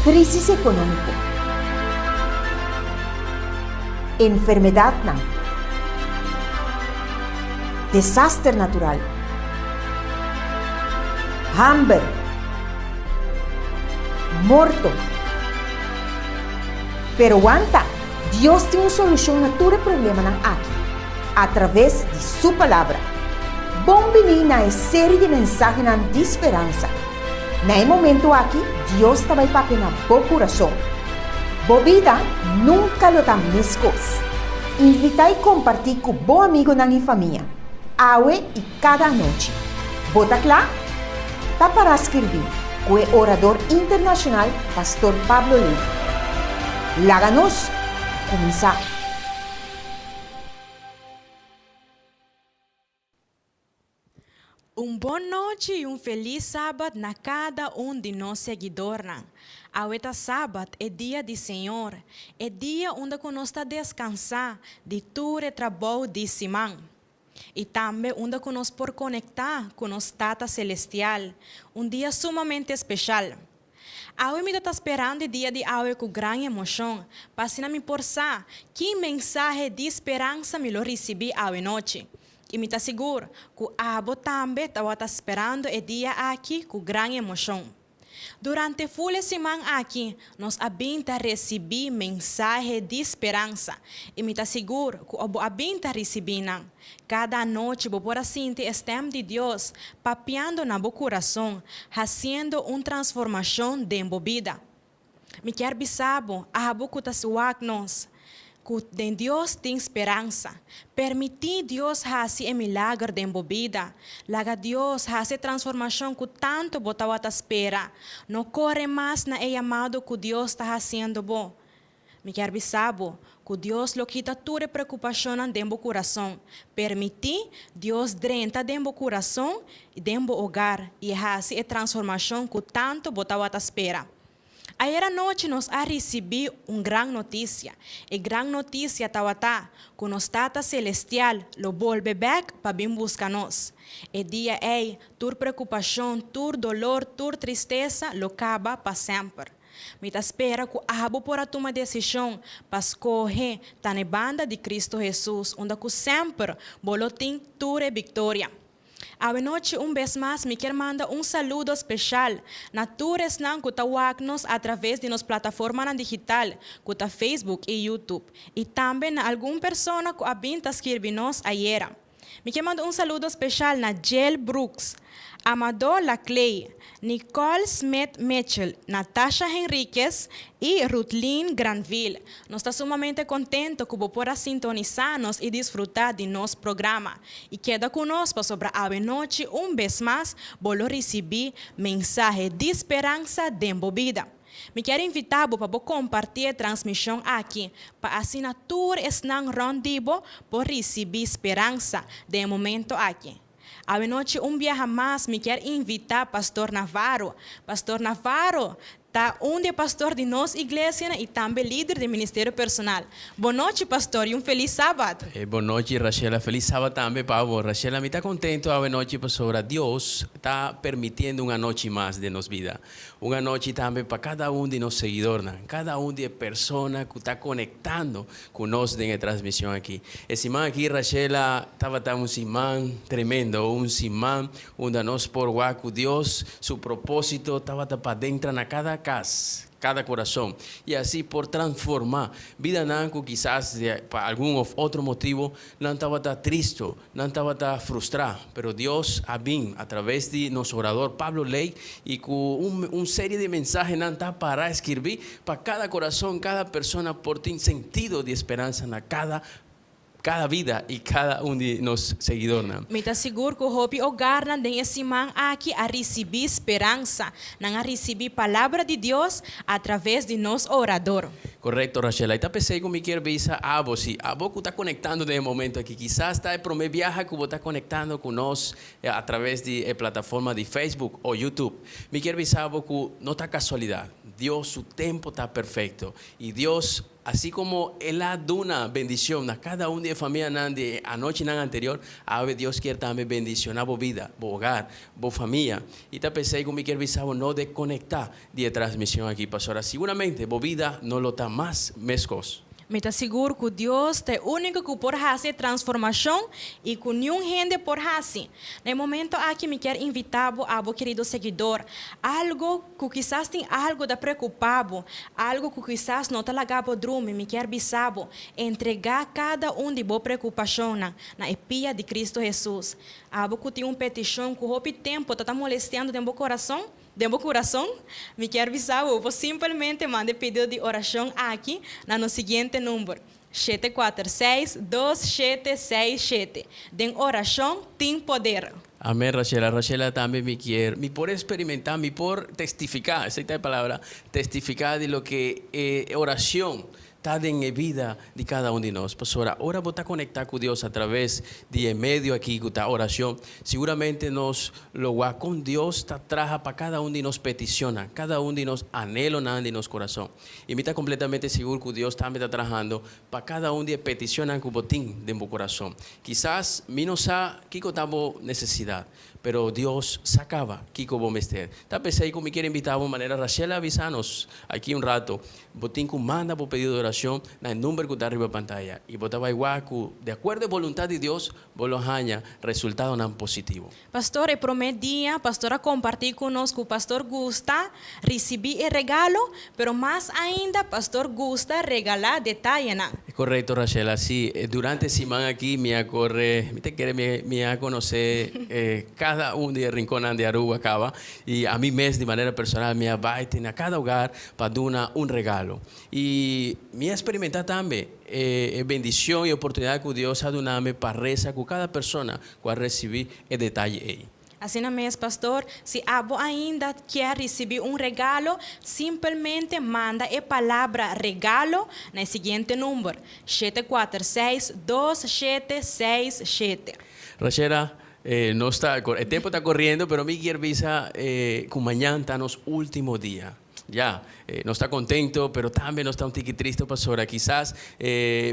Krísis ekonómiko. Enfermedatnan. Desaster natural. Hamber. Morto. Pero wanta! Dios tin un solushon na tur e problemanan aki, atraves di Su Palabra. Bon bini na e seri di mensahenan di speransa. Na e momento aki Dios ta bai papia na bo kurason. Bo bida nunka lo ta meskos. Invitá i kompartí ku bo amigonan i famia, awe i kada anochi. Bo ta kla? Ta pará skirbí ku e orador internashonal Pastor Pablo Levy. Laga nos kuminsá! Un bon nochi i un felis Sabat na kada un di nos seguidornan. Awe ta Sabat, e dia di Señor, e dia unda ku nos ta deskansá di tur e trabou di siman. I tambe unda ku nos por konektá ku nos Tata Selestial, un dia sumamente speshal. Awe mi ta ta sperando e dia di awe ku gran emoshon, pa asina mi por sa ki mensahe di speransa mi lo risibí awe nochi. I mi ta sigur ku abo tambe tabata sperando e dia aki ku gran emoshon. Durante ful e siman aki nos a bin ta risibí mensahe di speransa i mi ta sigur ku bo a bin ta risibí nan. Kada anochi bo por a sinti e stèm di Dios papiando na bo kurason, hasiendo un transformashon den bo bida. Mi kier bisa bo, abo ku ta wak nos, ku den Dios tin speransa. Permití Dios hasi e milager den bo bida. Laga Dios hasi e transformashon ku tantu bo tabata spera. No kore mas na e yamado ku Dios ta hasiendo bo. Mi kier bisa bo ku Dios lo kita tur e preokupashonnan den bo kurason. Permití Dios drenta den bo kurason i den bo ogar i e hasi e transformashon ku tantu bo tabata spera. Ayer anochi nos a risibí un gran notisia. E gran notisia tabata ku nos Tata Selestial lo bolbe bèk pa bin buska nos. E dia ei, tur preokupashon, tur dolor, tur tristesa lo kaba pa semper. Mi ta spera ku abo por a tuma desishon pa skohe ta n'e banda di Kristu Hesus unda ku semper bo lo tin tur e biktoria. Awenochi un bes mas mi kier manda un saludo speshal na tur esnan ku ta wak nos atraves di nos plataformanan digital ku ta Facebook i YouTube i tambe na algun persona ku a bin ta skirbi nos ayera. Mi ke manda un saludo speshal na Jill Brooks, Amador Laclay, Nicole Smith Mitchell, Natasha Henriquez i Ruthleen Granville. Nos ta sumamente kontento ku bo por a sintonisá nos i disfrutá di nos programa. I keda ku nos pasobra awenochi un bes mas bo lo risibí mensahe di speransa den bo bida. Mi kier invitá bo pa bo kompartí e transmishon aki pa asina tur esnan rònt di bo por risibí speransa den e momento aki. Awenochi un biaha mas mi kier invitá Pastor Navarro. Pastor Navarro ta un di e pastor di nos iglesianan i tambe lider di Ministerio Personal. Bon nochi Pastor i un felis sabat. Bon nochi Rashela, felis sabat tambe pa bo. Rashela, mi ta kontento awenochi pasobra Dios ta permitiendo un anochi mas den nos bida. Un anochi tambe pa kada un di nos seguidornan, kada un di e persona ku ta konektando ku nos den e transmishon aki. E siman aki, Rashela, tabata un siman tremendo, un siman unda nos por wak ku Dios su propósito tabata pa dentra na kada kas, kada kurason, i asi por transformá bidanan ku kisas pa algun òf otro motibu nan tabata tristu, Nan tabata frustrá, pero Dios a bin a traves di nos orador Pablo Ley i ku un un serie di mensahenan ta para skirbí pa kada kurason, kada persona por tin sentido di esperansa na kada kada bida i kada un di nos seguidornan. Mi ta sigur ku hopi ogarnan den e siman aki a risibí speransa. Nan a risibí Palabra di Dios a traves di nos orador. Korekto, Rachel. I ta p'esei ku mi kier bisa abo, si abo ku ta konektando den e momento aki, kisas ta e promé biaha ku bo ta konektando ku nos a traves di e plataforma di Facebook o YouTube, mi kier bisa abo ku no ta kasualidat. Dios su tempu ta perfekto i Dios. Asina komo El a duna bendishon na kada un di e famianan di anochinan anterior, awe Dios kier tambe bendishoná bo bida, bo hogar, bo famia. I ta p'esei ku mi kier bisa bo no dekonektá di e transmishon aki, pasobra siguramente bo bida no lo ta mas meskos. Mi ta sigur ku Dios ta e úniko ku por hasi e transformashon i ku niun hende por hasi. Na e momento aki mi kier invitá bo, abo kerido seguidor, algu ku kisas tin algu ta preokupá bo, algu ku kisas no ta laga bo drumi, mi kier bisa bo, entregá kada un di bo preokupashonnan na e pia di Kristu Hesus. Abo ku tin un petishon ku hopi tempu ta ta molestiando den bo korason, Den bo kurason, mi kier bisa bo, bo simpelmente manda e pedido di orashon aki na nos siguiente number, 746 2767. Den orashon tin poder. Amen Rachela, Rachela tambe mi kier, mi por experimenta, mi por testifica, esey ta e palabra, testifica di loke e oracion Ta den e bida di kada un di nos. Pasobra ora bo ta konektá ku Dios atraves di e medio akí ku ta orashon, siguramente nos lo wak kon Dios ta traha pa kada un di nos petishonnan, kada un di nos anhelonan di nos kurason. I mi ta kompletamente sigur ku Dios tambe ta trahando pa kada un di e petishonnan ku bo tin den bo kurason. Kisas mi no sa kiko ta bo nesesidat, Pero Dios sa caba kico bo mester. Ta p'esey cu mi kier invita bo manera Rachel a avisa nos aki un rato, bo tin cu manda bo pedido di oracion na e number cu ta riba pantaya y bo ta bay wak cu de acuerdo e voluntad di Dios bo lo haña resultadonan positivo. Pastor, e prome dia pastor a comparti cu nos cu pastor gusta ricibi e regalo, pero mas ainda pastor gusta regala detayenan. Correcto Rachela, si durante e siman aki mi a corre, mi ta kere mi mi a conoce cada un di e rinconnan di Aruba caba y ami mes di manera personal mi a bay te na cada hogar pa duna un regalo. Y mi a experimenta tambe e e bendicion y oportunidad cu Dios a dunami pa reza cu cada persona cu a recibi e detaye ey. Asina mes, pastor, si abo ainda kier ricibi un regalo, simpelmente manda e palabra regalo na e siguiente number, 746 2767. Rachela, nos ta, e tempo ta corriendo, pero mi kier bisa cu mañan ta nos ultimo dia. Ya, nos ta contento, pero tambe nos ta un tiki triste pasobra kisas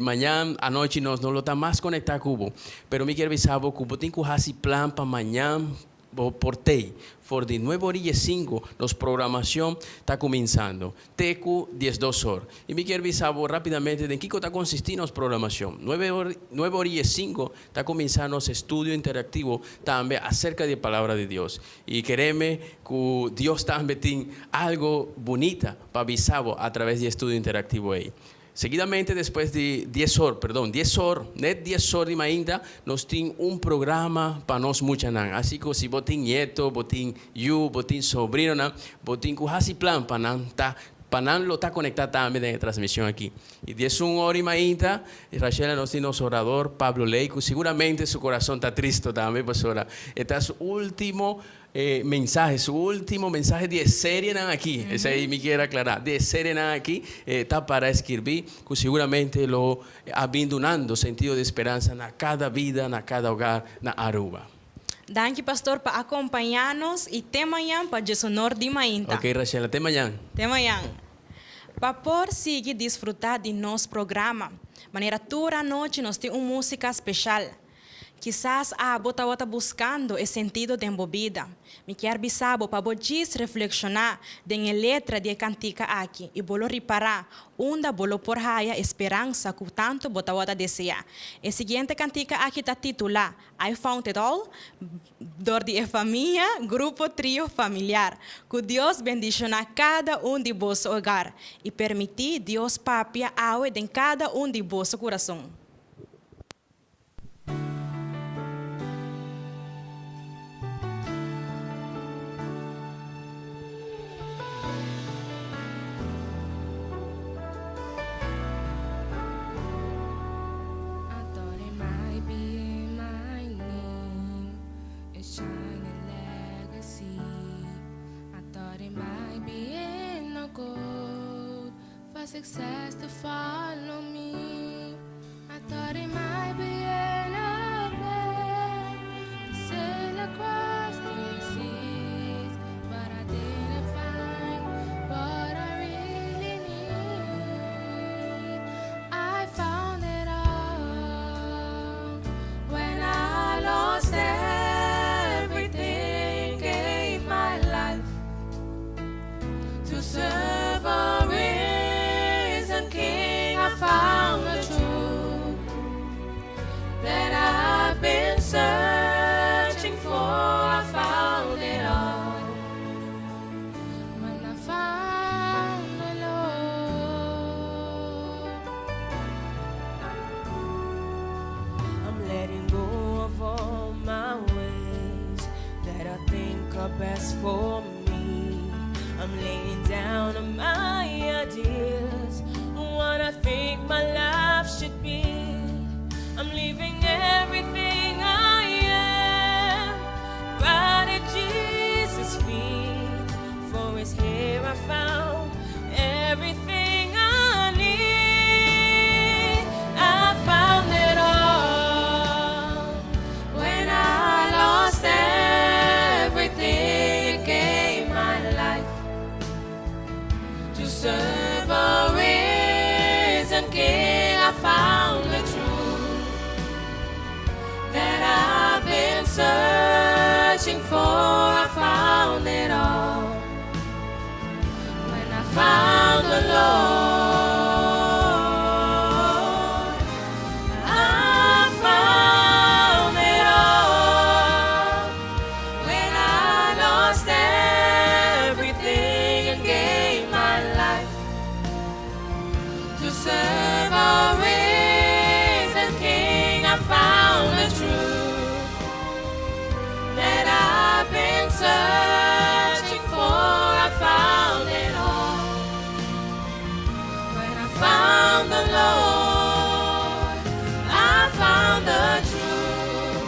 mañan anochi nos no lo ta mas conecta cu bo. Pero mi kier bisa bo cu bo tin cu haci plan pa mañan bo por tey. For di nuebe ora y diescinco nos programacion ta cuminsando, te cu 12 or. Y mi kier bisa bo rapidamente den kico ta consisti nos programacion. Nuebe or, nuebe ora y diescinco ta cuminsa nos estudio interactivo tambe acerca di e Palabra di Dios. Y kereme cu Dios tambe tin algo bunita pa bisa bo a traves di e studio interactivo ey. Seguidamente despues di dies or, perdon, dies or, net dies or di mainta, nos tin un programa pa nos muchanan. Asi cu si bo tin nieto, bo tin yu, bo tin sobrinonan, bo tin cu haci plan pa nan ta, pa nan lo ta conecta tambe den e transmision aki. Y 11 or di mainta, Rachela nos tin nos orador Pablo Ley cu siguramente su corazon ta tristo tambe pasobra e ta su ultimo mensahe, su ultimo mensahe di e serienan aki, esey mi kier aclara, di e serienan aki ta para escribi cu siguramente lo a bin dunando sentido di speransa na cada bida, na cada hogar na Aruba. Danki pastor pa acompaña nos y te mañan pa Djesonor di Mainta. Ok Rachela, te mañan. Te mañan. Pa por sigui disfruta di nos programa. Manera tur anochi nos tin un musica special. Kisas abo tawata buscando e sentido den bo bida. Mi kier bisa bo pa bo djis reflexiona den e letra di e cantica aki y bo lo ripara unda bo lo por haya e speransa cu tanto bo tawata desea. E siguiente cantica aki ta titula I Found It All dor di e famia Grupo Trio Familiar. Cu Dios bendiciona cada un di boso hogar y permiti Dios papia awe den cada un di boso curason. I thought it might be in my name, a shining legacy. I thought it might be in the gold for success to follow me. I thought it might be in a plan to sail across the seas, but I didn't find what I really need. I'm laying down on my ideas, what I think my life should be. I'm leaving everything I am right at Jesus' feet. For it's here I found everything I need. I found it all when I lost everything. You gave my life to serve a risen King. I found the truth that I've been searching for. I found it all when I found the Lord. I found it all when I lost everything and gave my life to serve a risen King. I found the truth that I've been searching for. I found it all when I found the Lord. I found the truth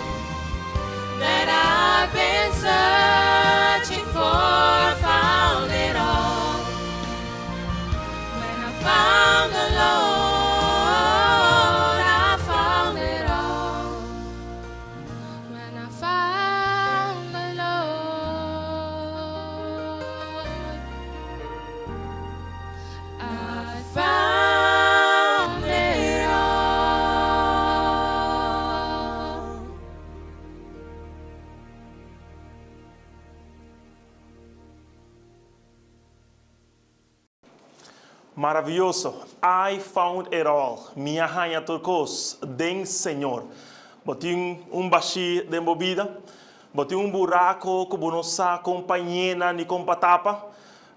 that I've been searching for. I found it all when I found the Lord. I found it all when I found the Lord. I found it all. Maraviyoso. I found it all. Mi a haña tur kos den Señor. Bo tin un bashí den bo bida? Bo tin un buraco ku bo no sa kon pa yena ni kon pa tapa?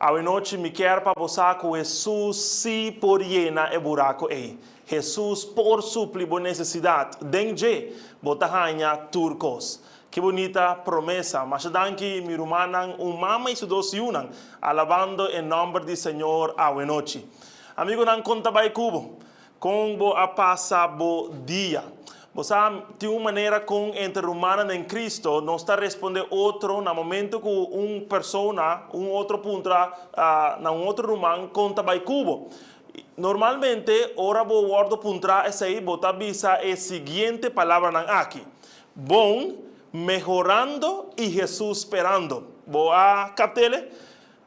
Awe nochi mi kier pa bo sa ku Hesus sí por yena e buraco ei. Hesus por supli bo nesesidat. Den dje bo ta haña tur kos. Ki bunita promesa! Masha danki mi rumannan, un mama i su dos yunan, alabando e nòmber di Señor awenochi. Amigunan, kon ta bai ku bo? Kon bo a pasa bo dia? Bo sa, tin un manera kon entre rumannan den Cristo nos ta respondé otro na momento ku un persona, un otro puntra na un otro ruman kon ta bai ku bo. Normalmente, ora bo wòrdu puntrá esei, bo ta bisa e siguiente palabranan aki, Bon, mehorando i Hesus sperando. Bo a kapt'ele?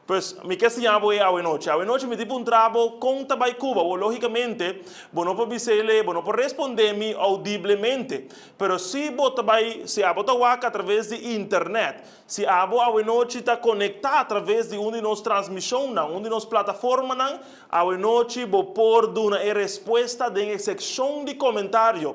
Pues, mi ke siña bo e awenochi. Awenochi mi tin puntra bo kon ta bai Cuba. Bo logicamente, bo no por bis'ele, bo no por responde mi audiblemente. Pero si bo ta bai, si abo ta wak atraves di internet, si abo awenochi ta conecta atraves di un di nos transmisionnan, un di nos plataformanan, awenochi bo por duna e respuesta den e seccion di comentario.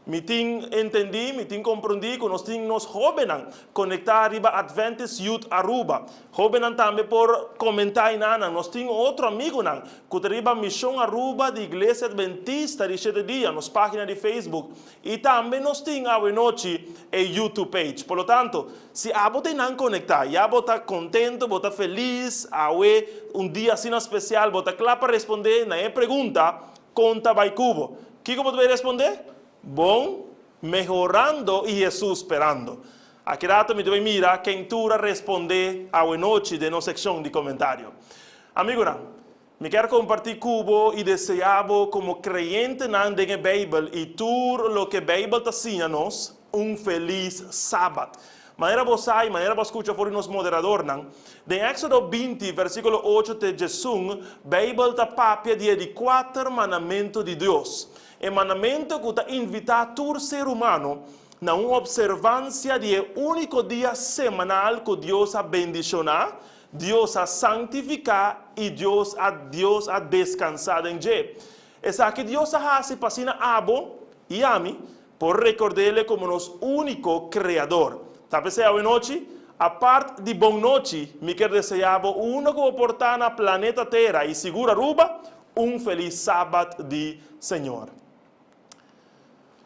Mi tin entendí, mi tin komprondí ku nos tin nos hóbennan konektá riba Adventist Youth Aruba. Hóbennan tambe por komentá enanan. Nos tin otro amigunan ku ta riba Mishon Aruba di Iglesia Adventista di Shete Dia, nos página di Facebook. I tambe nos tin awenochi e YouTube page. Por lo tanto, si abo ta einan konektá, ya bo ta kontentu, bo ta felis, awe un dia asina spesial, bo ta kla pa respondé na e pregunta, Kon ta bai ku bo? Kiko bo ta bai respondé? Bon, mehorando i Hesus sperando. Aki rato mi ta bai mira ken tur a respondé awenochi den nos sekshon di komentario. Amigunan, mi kier kompartí ku bo i deseá bo komo kreyentenan den e Beibel i tur loke Beibel ta siña nos, un felis Sabat. Manera bo sa i manera bo a skucha for di nos moderadornan, den Éksodo 20, versíkulo 8 te 11, Beibel ta papia di e di kuater mandamentu di Dios, e mandamentu ku ta invitá tur ser humano na un opservansia di e úniko dia semanal ku Dios a bendishoná, Dios a santifiká i Dios a Dios a deskansá den dje. Esaki Dios a hasi pa asina abo i ami por rekord'Ele komo nos úniko Kreador. Ta p'esei awenochi, apart di bon nochi, mi kier deseá bo unda ku bo por ta na planeta Tera i sigur Aruba, un felis Sabat di Señor.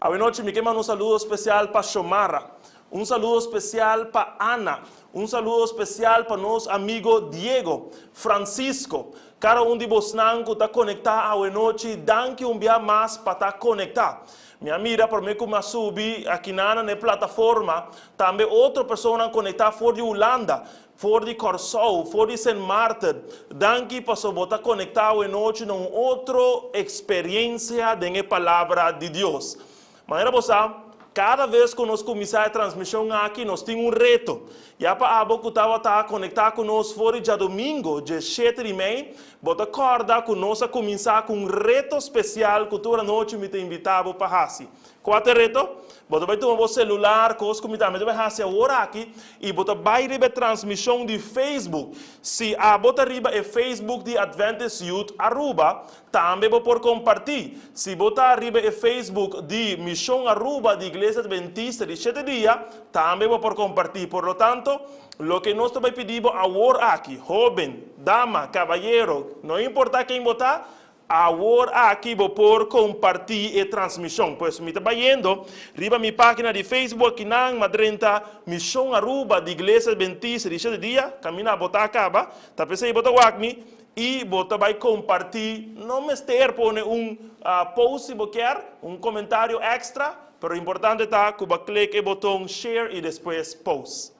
Awenochi mi ke manda un saludo spesial pa Shomara. Un saludo spesial pa Ana. Un saludo spesial pa nos amigo Diego, Francisco. Kada un di bosnan ku ta konektá awe nochi, danki un bia mas pa ta konektá. Mi a mira promé ku mi a subi akinan na e plataforma, tambe otro personanan konektá for di Hulanda, for di Kòrsou, for di Sint Maarten. Danki pasobra bo ta konektá awe nochi na un otro eksperiensia den e Palabra di Dios. Manera bo sa, kada bes ku nos kuminsá e transmishon aki, nos tin un reto. Ya pa abo ku tabata konektá ku nos for di djadumingu, djeshete di mei, bo ta kòrda ku nos a kuminsá ku un reto spesial ku tur anochi mi ta invitá bo pa hasi. Kua ta e reto? Bo ta bai tuma bo selular, kos ku mi tambe ta bai hasi awor aki, i bo ta bai riba e transmishon di Facebook. Si abo ta riba e Facebook di Adventist Youth Aruba, Tambe bo por kompartí. Si bo ta riba e Facebook di Mishon Aruba di Iglesia Adventista di Shete Dia, tambe bo por kompartí. Por lo tanto, loke nos ta bai pidi bo awor aki, hóben, dama, kabayero, no importá ken bo ta, awor aki bo por kompartí e transmishon. Pues mi ta bayendo riba mi página di Facebook akinan, m'a drenta Mishon Aruba di Iglesia Adventista di Shete Dia, kaminda bo ta kaba, ta p'esei bo ta wak mi. I bo ta bai kompartí, no mester pone un post si bo kier, un komentario èkstra, pero importante ta ku bo a klik e boton share i despues post.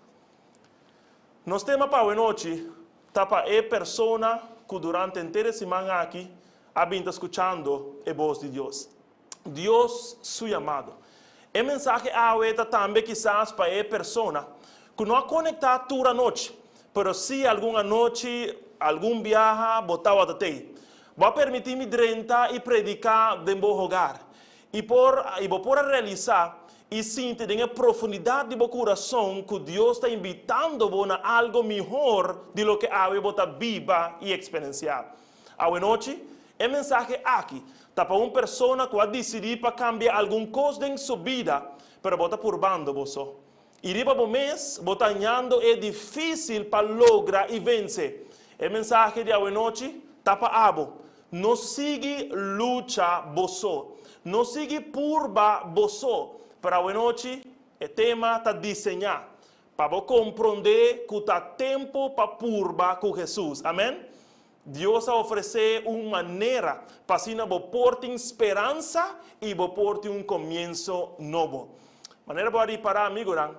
Nos tema pa awenochi ta pa e persona ku durante henter e siman aki a bin ta skuchando e bos di Dios. Dios su yamado. E mensahe awe ta tambe kisas pa e persona ku no a konektá tur anochi, pero sí algun anochi, algun biaha bo tabata tei. Bo a permití mi drenta i prediká den bo hogar. I por i bo por a realisá i sinti den e profundidat di bo kurason ku Dios ta invitando bo na algo mihor di loke awe bo ta biba i eksperensiá. Awenochi, e mensahe aki ta pa un persona ku a disidí pa kambia algun kos den su bida, pero bo ta purbando bo so. I riba bo mes bo ta hañando e difísil pa logra i vense. E mensahe di awenochi ta pa abo. No sigui lucha bo so. No sigui purba bo so. Pero awenochi e tema ta diseñá pa bo komprondé ku ta tempu pa purba ku Hesus. Amèn? Dios a ofresé un manera pa asina bo por tin speransa i bo por tin un komienso nobo. Manera bo a ripará, amigonan,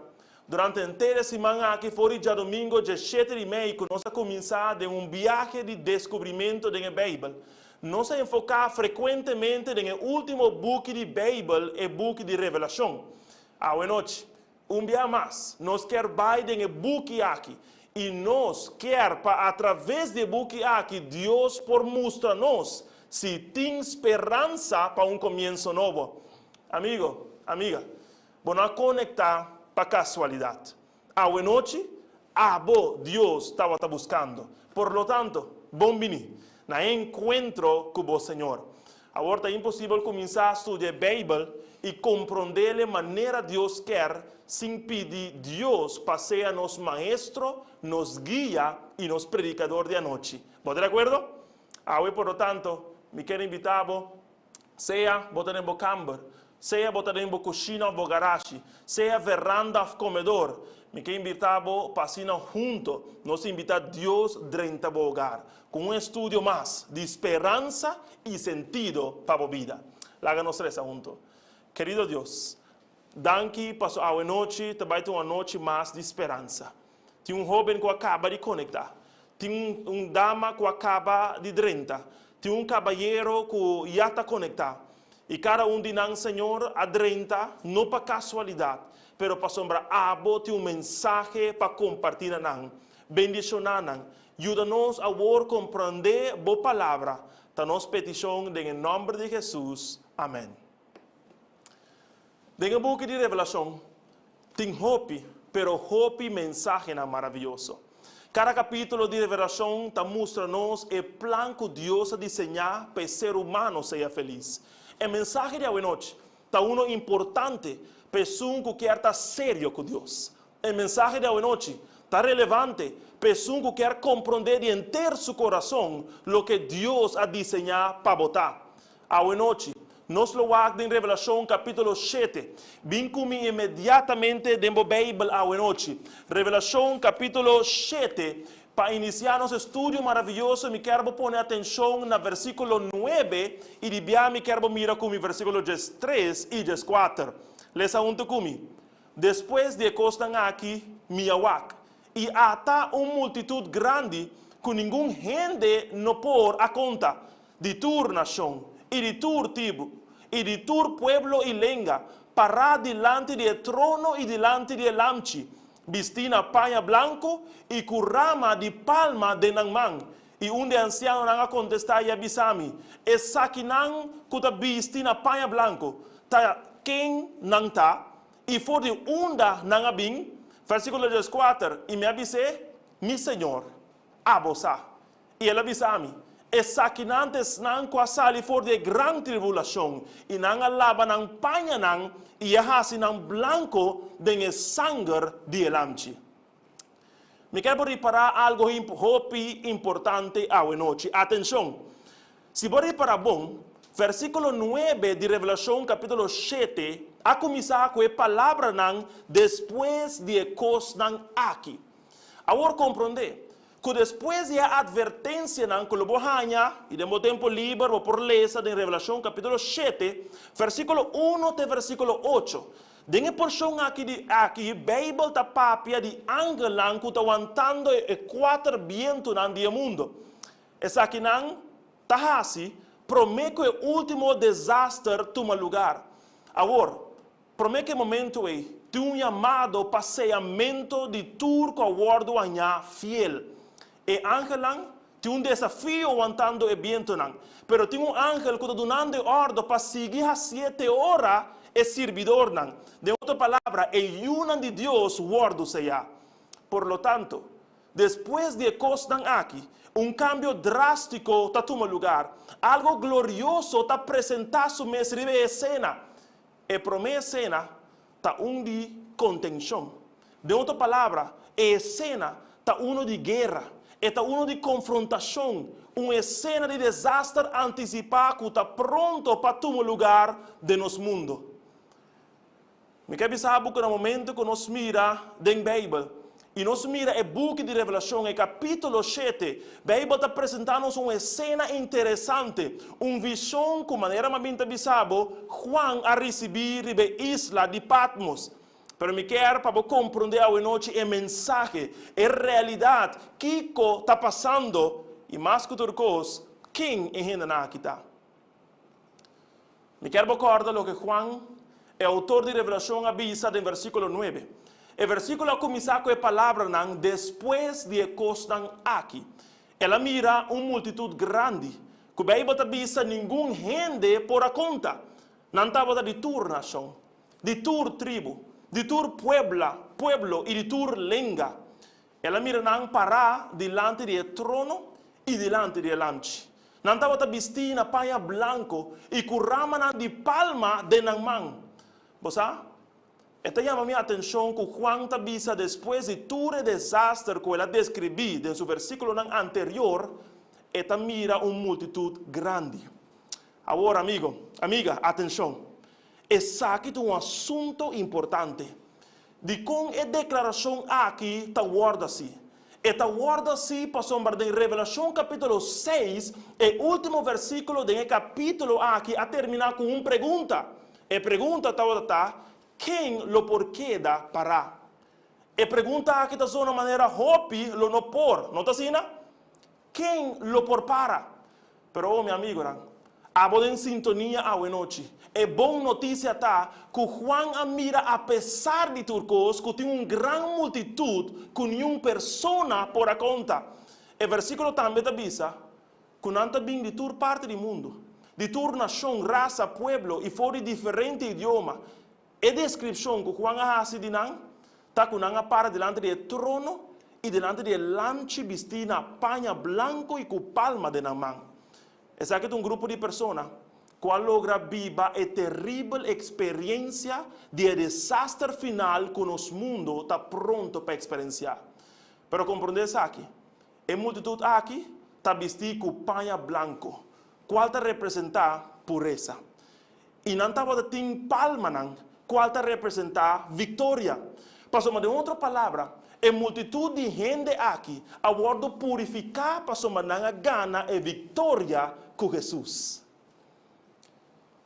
durante henter e siman aki for di djadumingo djeshete di mei ku nos a kuminsá den un biahe di deskubrimentu den e Beibel, nos a enfoká frekuentemente den e último buki di Beibel, e buki di Revelashon. Awenochi, Un bia mas, nos kier bai den e buki aki, i nos kier pa atraves di e buki aki Dios por mustra nos si tin speransa pa un komienso nobo. Amigo, amiga, bo no a konektá pa kasualidat. Awenochi, abo Dios tabata buskando. Por lo tanto, bon bini na e enkuentro ku bo Señor. Awor ta imposibel kuminsá studia e Beibel i komprondé-le manera Dios kier sin pidi Dios pa sea nos maestro, nos guia i nos predikador di anochi. Bo ta di akuerdo? Awe, por lo tanto, mi kier invitá bo Sea bo ta den bo kamber, sea bo ta den bo kushina òf bo garashi, sea veranda òf komedor, mi ke invitá bo pa asina hunto nos invitá Dios drenta bo hogar ku un estudio mas di speransa i sentido pa bo bida. Laga nos resa hunto. Kerido Dios, danki paso awe nochi ta bai ta un anochi mas di speransa. Tin un hóben ku a kaba di konektá. Tin un dama ku a kaba di drenta. Tin un kabayero ku ya ta konektá. I kada un di nan, Señor, a drenta, no pa kasualidat, pero pasobra Abo tin un mensahe pa kompartí na nan. Bendishoná nan. Yuda nos awor komprendé Bo Palabra. Ta nos petishon den e nòmber di Hesus. Amèn. Den e buki di Revelashon tin hopi, pero hopi mensahenan maravioso. Kada kapítulo di Revelashon ta mustra nos e plan ku Dios a diseñá pa e ser humano sea felis. E mensahe di awenochi ta uno importante pa esun ku kier ta serio ku Dios. E mensahe di awenochi ta relevante pa esun ku kier komprondé di henter su kurason loke Dios a diseñá pa bo ta. Awenochi, Nos lo wak den Revelashon kapítulo shete. Bin ku mi inmediatamente den bo Beibel awenochi. Revelashon kapítulo shete. Pa inisiá nos estudio maravioso mi kier bo pone atenshon na versíkulo nuebe i di bia mi kier bo mira ku mi versíkulo diestres i dieskuater. Lesa huntu ku mi. Despues di e kosnan aki mi a wak, i ata un multitut grandi ku ningun hende no por a konta, di tur nashon, i di tur tribu, i di tur pueblo i lenga, pará dilanti di e trono i dilanti di e Lamchi, bistí na paña blanku i ku rama di palma den nan man. I un di e ansianonan a kontestá i a bisa mi, Esakinan ku ta bisti na paña blanku, ta ken nan ta, i for di unda nan a bin? Versíkulo dieskuater, I mi a bis'é, Mi Señor, abo sa. I el a bisa mi, Esakinan ta esnan ku a sali for di e gran tribulashon, i nan a laba nan pañanan i a hasi nan blanko den e sanger di e Lamchi. Mi kier bo ripará algu hopi importante awe nochi. Atenshon! Si bo ripará bon, versíkulo nuebe di Revelashon kapítulo shete a kuminsá ku e palabranan despues di e kosnan aki. Awor komprondé ku despues di e atvertensianan ku lo bo haña, i den bo tempu liber bo por lesa den Revelashon kapítulo shete, versíkulo uno te versíkulo ocho. Den e porshon aki di aki, Beibel ta papia di angelnan ku ta wantando e kuater bientunan di e mundu. Esakinan ta hasi promé ku e último desaster tuma lugar. Awor, Promé ku e momentu ei, tin un yamado pa seyamentu di tur ku a wòrdu hañá fiel. E angelnan tin un desafio wantando e bientunan, pero tin un angel ku ta dunando e òrdu pa sigui hasié te ora e sirbidornan, den otro palabra, e yunan di Dios, wòrdu seyá. Por lo tanto, despues di e kosnan aki, un kambio drástiko ta tuma lugar. Algu glorioso ta presentá su mes riba e esena. E promé esena ta un di kontenshon. Den otro palabra, e esena ta uno di guera, e ta uno di konfrontashon, un esena di desaster antisipá ku ta pronto pa tuma lugar den nos mundu. Mi ke bisa bo ku na momento ku nos mira den Beibel i nos mira e buki di Revelashon, e kapítulo shete, Beibel ta presentá nos un esena interesante, un vishon ku, manera mi a bin ta bisa bo, Juan a risibí riba e isla di Patmos. Pero mi kier pa bo komprondé awenochi e mensahe, e realidat, kiko ta pasando i mas ku tur kos, ken e hendenan aki ta. Mi kier bo kòrda loke Juan, e outor di Revelashon, a bisa den versíkulo nuebe. E versíkulo a kuminsá ku e palabranan despues di e kosnan aki. El a mira un multitut grandi, ku Beibel ta bisa ningun hende por a konta. Nan tabata di tur nashon, di tur tribu, di tur puebla, pueblo i di tur lenga. El a mira nan pará dilanti di e trono i dilanti di e Lamchi. Nan tabata bistí na paña blanko i ku ramanan di palma den nan man. Bo sa? E ta yama mi atenshon ku Juan ta bisa despues di tur e desaster ku el a deskribí den su versíkulonan anterior, e ta mira un multitut grandi. Awor, amigo, amiga, atenshon! Esaki ta un asunto importante. Dikon e deklarashon aki ta wòrdu hasi? E ta wòrdu hasi pasobra den Revelashon kapítulo seis, e último versíkulo den e kapítulo aki a terminá ku un pregunta. E pregunta tabata ta, Ken lo por keda pará? E pregunta aki ta zona manera hopi lo no por, no ta asina? Ken lo por para? Pero oh, mi amigonan, abo den sintonia awenochi. E bon notisia ta ku Juan a mira apesar di tur kos ku tin un gran multitut ku niun persona por a konta. E versíkulo tambe ta bisa ku nan ta bin di tur parti di mundu, di tur nashon, rasa, pueblo i for di diferente idioma. E deskripshon ku Juan a hasi di nan ta ku nan a para dilanti di e trono i dilanti di e Lamchi bistí na paña blanku i ku palma den nan man. Esaki ta un grupo di persona ku a logra biba e teribel eksperiensia di e desaster final ku nos mundu ta pronto pa eksperensiá. Pero komprondé esaki, e multitut aki ta bistí ku paña blanku, kual ta representá puresa. I nan tabata tin palmanan, kual ta representá viktoria. Pasobra, den otro palabra, e multitut di hende aki a wòrdu purifiká pasobra nan a gana e viktoria ku Hesus.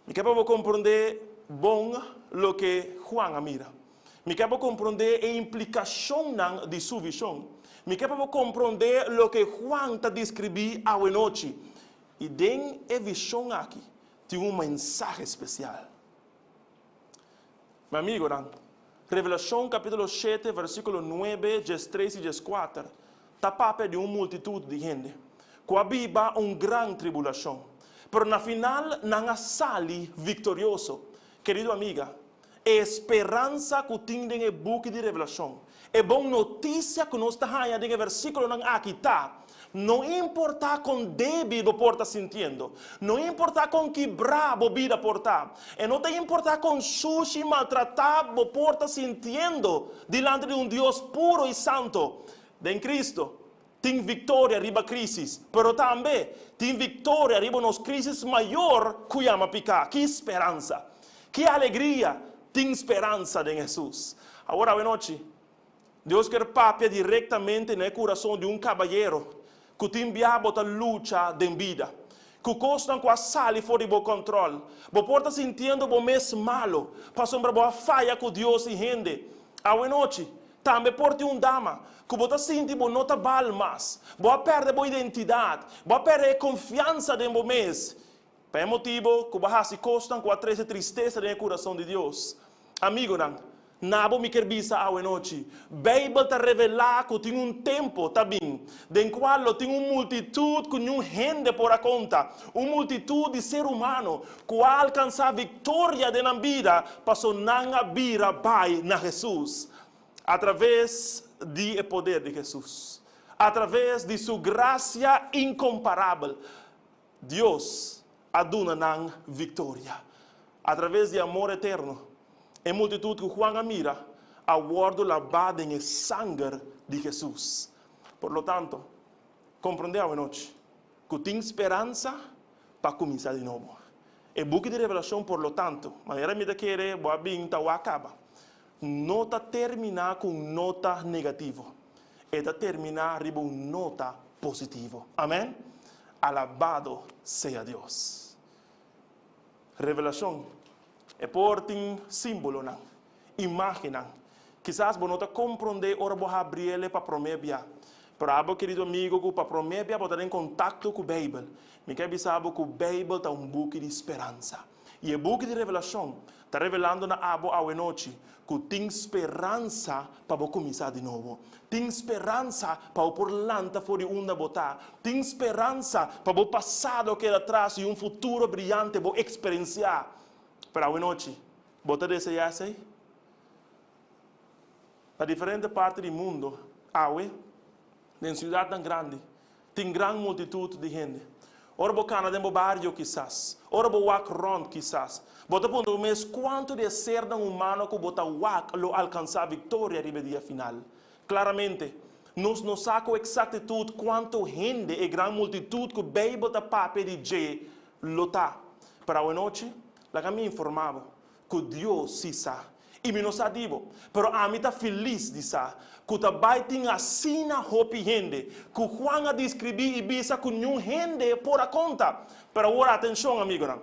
Mi ke pa bo komprondé bon loke Juan a mira. Mi ke pa bo komprondé e implikashonnan di su vishon. Mi ke pa bo komprondé loke Juan ta deskribí awenochi. I den e vishon aki tin un mensahe spesial. Mi amigonan, Revelashon kapítulo shete versíkulo nuebe, diestres i dieskuater ta papia di un multitut di hende ku a biba un gran tribulashon, pero na final nan a sali viktorioso. Kerido amiga, e speransa ku tin den e buki di Revelashon, e bon notisia ku nos ta haña den e versíkulonan aki ta, No importá kon débil bo por ta sintiendo, no importá kon kibrá bo bida por ta, e no ta importá kon sushi i maltratá bo por ta sintiendo dilanti di un Dios puro i santo, den Cristo tin viktoria riba krísis, pero tambe tin viktoria riba nos krísis mayor ku yama piká. Ki speransa! Ki alegria! Tin speransa den Hesus. Awor awenochi, Dios kier papia direktamente na e kurason di un kabayero ku tin bia bo ta lucha den bida, ku kosnan ku a sali for di bo kòntròl. Bo por ta sintiendo bo mes malu pasobra bo a faya ku Dios i hende. Awenochi, tambe por tin un dama ku bo ta sinti bo no ta bal mas. Bo a pèrdè bo identidat, bo a pèrdè e konfiansa den bo mes. Pa e motibu ku bo a hasi kosnan ku a trese tristesa den e kurason di Dios. Amigonan, na bo mi kier bisa awenochi, Beibel ta revelá ku tin un tempu ta bin den kual lo tin un multitut ku niun hende por a konta, un multitut di ser humano ku a alkansá viktoria den nan bida paso nan a bira bai na Hesus. Atraves di e poder di Hesus, atraves di su grasia inkomparabel, Dios a duna nan viktoria. Atraves di amor eterno, e multitut ku Juan a mira a wòrdu labá den e sanger di Hesus. Por lo tanto, komprondé awenochi ku tin speransa pa kuminsá di nobo. E buki di Revelashon, por lo tanto, manera mi ta kere bo a bin ta wak kaba, no ta terminá ku un nota negativo. E ta terminá riba un nota positivo. Amèn! Alabado sea Dios! Revelashon e por tin símbolonan, imágennan. Kisas bo no ta komprondé ora bo habri el pa promé bia. Pero abo, kerido amigo, ku pa promé bia bo ta den kontakto ku Beibel, mi ke bisa bo ku Beibel ta un buki di speransa. I e buki di Revelashon ta revelando na abo awenochi ku tin speransa pa bo kuminsá di nobo. Tin speransa pa bo por lanta for di unda bo ta. Tin speransa pa bo pasado keda tras i un futuro briyante bo eksperensiá. Pero awenochi, bo ta deseá esei? Na diferente parti di mundo awe, den siudatnan grandi, Tin gran multitut di hende. Ora bo kana den bo bario kisas, ora bo wak rònt kisas, bo ta puntra bo mes kuantu di e sernan humano ku bo ta wak lo alkansá viktoria riba e dia final. Klaramente, nos no sa ku eksaktitut kuantu hende e gran multitut ku Beibel ta papia di dje lo ta. Pero awenochi, laga mi informá bo ku Dios sí sa. I mi no sa di bo, pero ami ta felis di sa ku ta bai tin asina hopi hende ku Juan a deskribí i bisa ku niun hende por a konta. Pero awor atenshon, amigonan.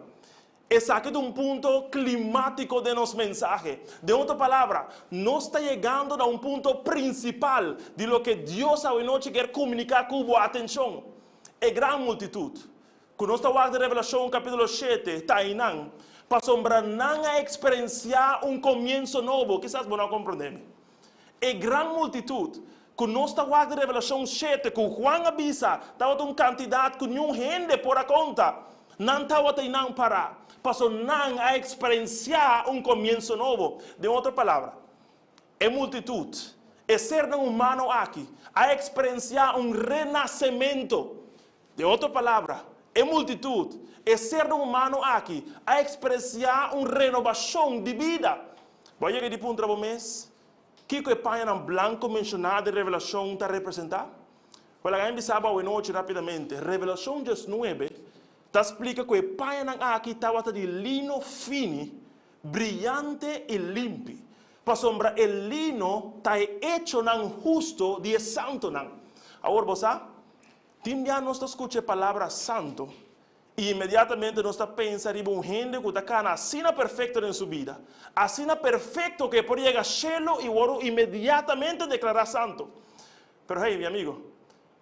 Esaki ta un punto klimátiko den nos mensahe. Den otro palabra, nos ta yegando na un punto prinsipal di loke Dios awenochi kier komuniká ku bo. Atenshon! E gran multitut Ku nos ta wak den Revelashon kapítulo shete ta einan, pasobra nan a eksperensiá un komienso nobo. Kisas bo no a komprondé mi. E gran multitut ku nos ta wak den Revelashon shete ku Juan a bisa tabata un kantidat ku niun hende por a konta. Nan tabata einan pará, pasobra nan a eksperensiá un komienso nobo. Den otro palabra, e multitut, e sernan humano aki, a eksperensiá un renasementu. Den otro palabra, e multitut, e sernan humano aki, a eksperensiá un renobashon di bida. Bo a yega di puntra bo mes, Kiko e pañanan blanko menshoná den Revelashon ta representá? Wèl, laga mi bisa bo awenochi rápidamente. Revelashon diesnuebe Ta splika ku e pañanan aki tabata di lino fini, briyante i limpi, pasobra e lino ta e echonan husto di e santunan. Awor bo sa, tin bia nos ta skucha e palabra santu i inmediatamente nos ta pensa riba un hende ku ta kana asina perfekto den su bida, asina perfekto ku e por yega shelu i wòrdu inmediatamente deklará santu. Pero hey, mi amigo,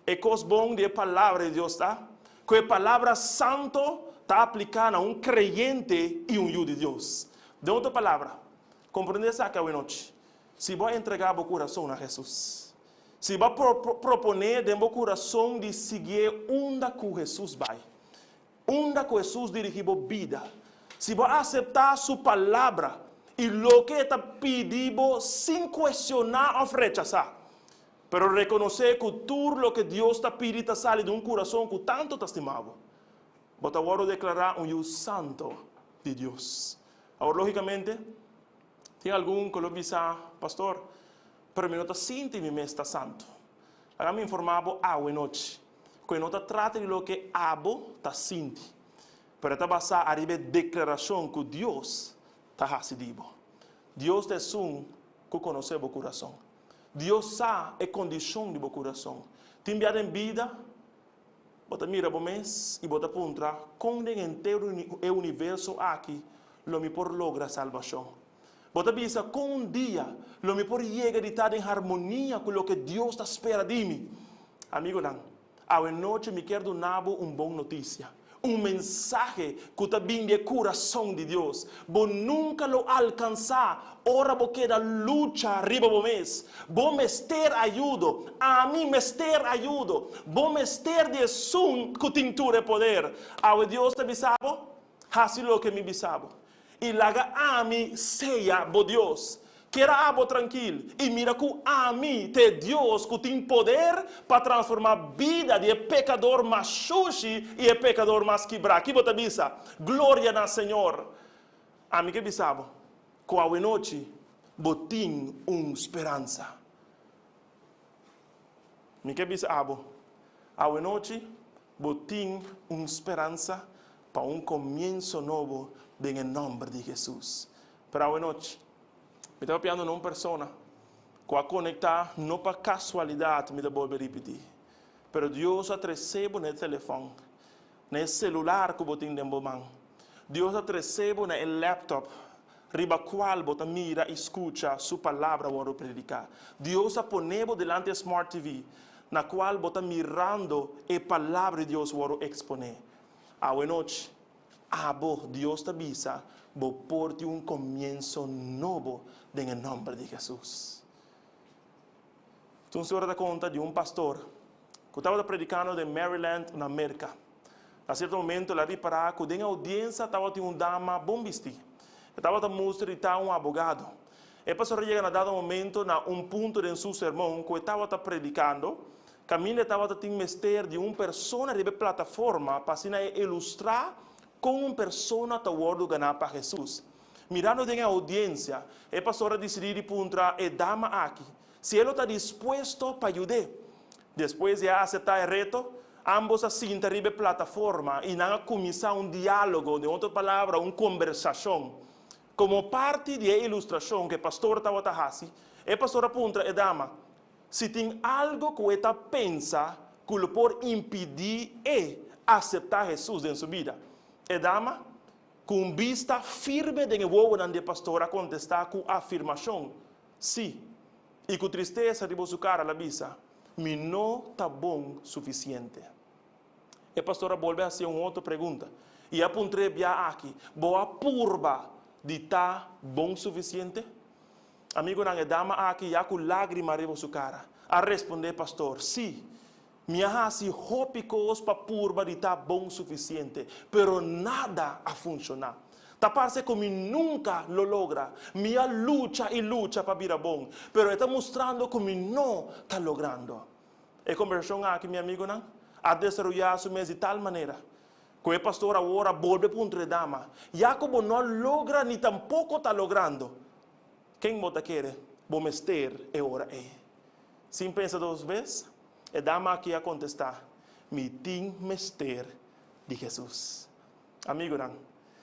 E kos bon di e Palabra di Dios ta ku e palabra santo ta apliká na un kreyente i un yu di Dios. Den otro palabra, komprendé esaki awenochi, si bo a entregá bo kurason na Hesus, si bo a proponé den bo kurason di siguié unda ku Hesus bai, unda ku Hesus dirigí bo bida, si bo a aseptá su palabra i loke e ta pidi bo sin kuestioná òf rechasá, Pero rekonosé ku tur loke Dios ta pidi ta sali di un kurason ku tantu ta stima bo. Bo ta wòrdu deklará un yu santu di Dios. Awor, lógikamente, tin algun ku lo bisa, Pastor, pero mi no ta sinti mi mes ta santu. Laga mi informá bo awe nochi ku e no ta trata di loke abo ta sinti, pero e ta basá ariba e deklarashon ku Dios ta hasi di bo. Dios ta esun ku konosé bo kurason. Dios sa e kondishon di bo kurason. Tin bia den bida, bo ta mira bo mes i bo ta puntra, Kon den henter e universo aki lo mi por logra salbashon? Bo ta bisa, Kon un dia lo mi por yega di ta den harmonia ku loke Dios ta spera di mi? Amigonan, Awe nochi mi kier duna bo un bon notisia, un mensahe ku ta bin di e kurason di Dios. Bo nunka lo alkansá ora bo keda lucha riba bo mes. Bo mester ayudo. Ami mester ayudo. Bo mester di esun ku tin tur e poder. Awe Dios ta bisa bo, Hasi loke mi bisa bo. I laga ami sea bo Dios. Keda abo trankil i mira ku ami ta e Dios ku tin poder pa transformá bida di e pekador mas shushi i e pekador mas kibrá. Ki bo ta bisa? Gloria na Señor! Ami ke bisa bo ku awenochi bo tin un speransa. Mi ke bisa abo, awenochi bo tin un speransa pa un komienso nobo den e nòmber di Hesus. Pero awenochi, mi ta papiando na un persona ku a konektá no pa kasualidat, mi ta bolbe ripití, pero Dios a trese bo na e telefòn, na e selular ku bo tin den bo man. Dios a trese bo na e laptop riba kual bo ta mira i skucha Su Palabra wòrdu prediká. Dios a pone bo dilanti e smart TV na kual bo ta mirando e Palabra di Dios wòrdu eksponé. Awe nochi, abo, Dios ta bisa, bo por tin un komienso nobo den e nòmber di Hesus. Un stora ta konta di un pastor ku tabata predikando den Maryland na Merka. Na sierto momento el a ripará ku den e oudiensa tabatin un dama bon bistí. E tabata mustra di ta un abogado. E pastor a yega na dado momento na un punto den su sermon ku e tabata predikando, kaminda e tabata tin mester di un persona riba e plataforma pa asina e ilustrá kon un persona ta wòrdu ganá pa Hesus. Mirando den e oudiensia, e pastor a disidí di puntra e dama aki si e lo ta dispuesto pa yud'é. Despues di a aseptá e reto, ámbos a sinta riba e plataforma i nan a kuminsá un diálogo, den otro palabra, un kombersashon. Komo parti di e ilustrashon ku e pastor tabata hasi, e pastor a puntra e dama si tin algu ku e ta pensa ku lo por impidí e aseptá Hesus den su bida. E dama Ku un bista firme den e wowonan di e pastor a kontestá ku afirmashon, Sí. I ku tristesa riba su kara el a bisa, Mi no ta bon sufisiente. E pastor a bolbe hasié un otro pregunta i a puntr'é bia aki, Bo a purba di ta bon sufisiente? Amigunan, e dama aki ya ku lágrima riba su kara a respondé e pastor, Sí. Mi a hasi hopi kos pa purba di ta bon sufisiente, pero nada a funshoná. Ta parse ku mi nunka lo logra. Mi a lucha i lucha pa bira bon, pero e ta mustrando ku mi no ta logrando. E kombersashon aki, mi amigunan, a desaroyá su mes di tal manera ku e pastor awor a bolbe puntra e dama, Ya ku bo no a logra ni tampoko ta logrando, ken bo ta kere bo mester e ora ei? Sin pensa dos bes, e dama aki a kontestá, Mi tin mester di Jesus. Amigonan,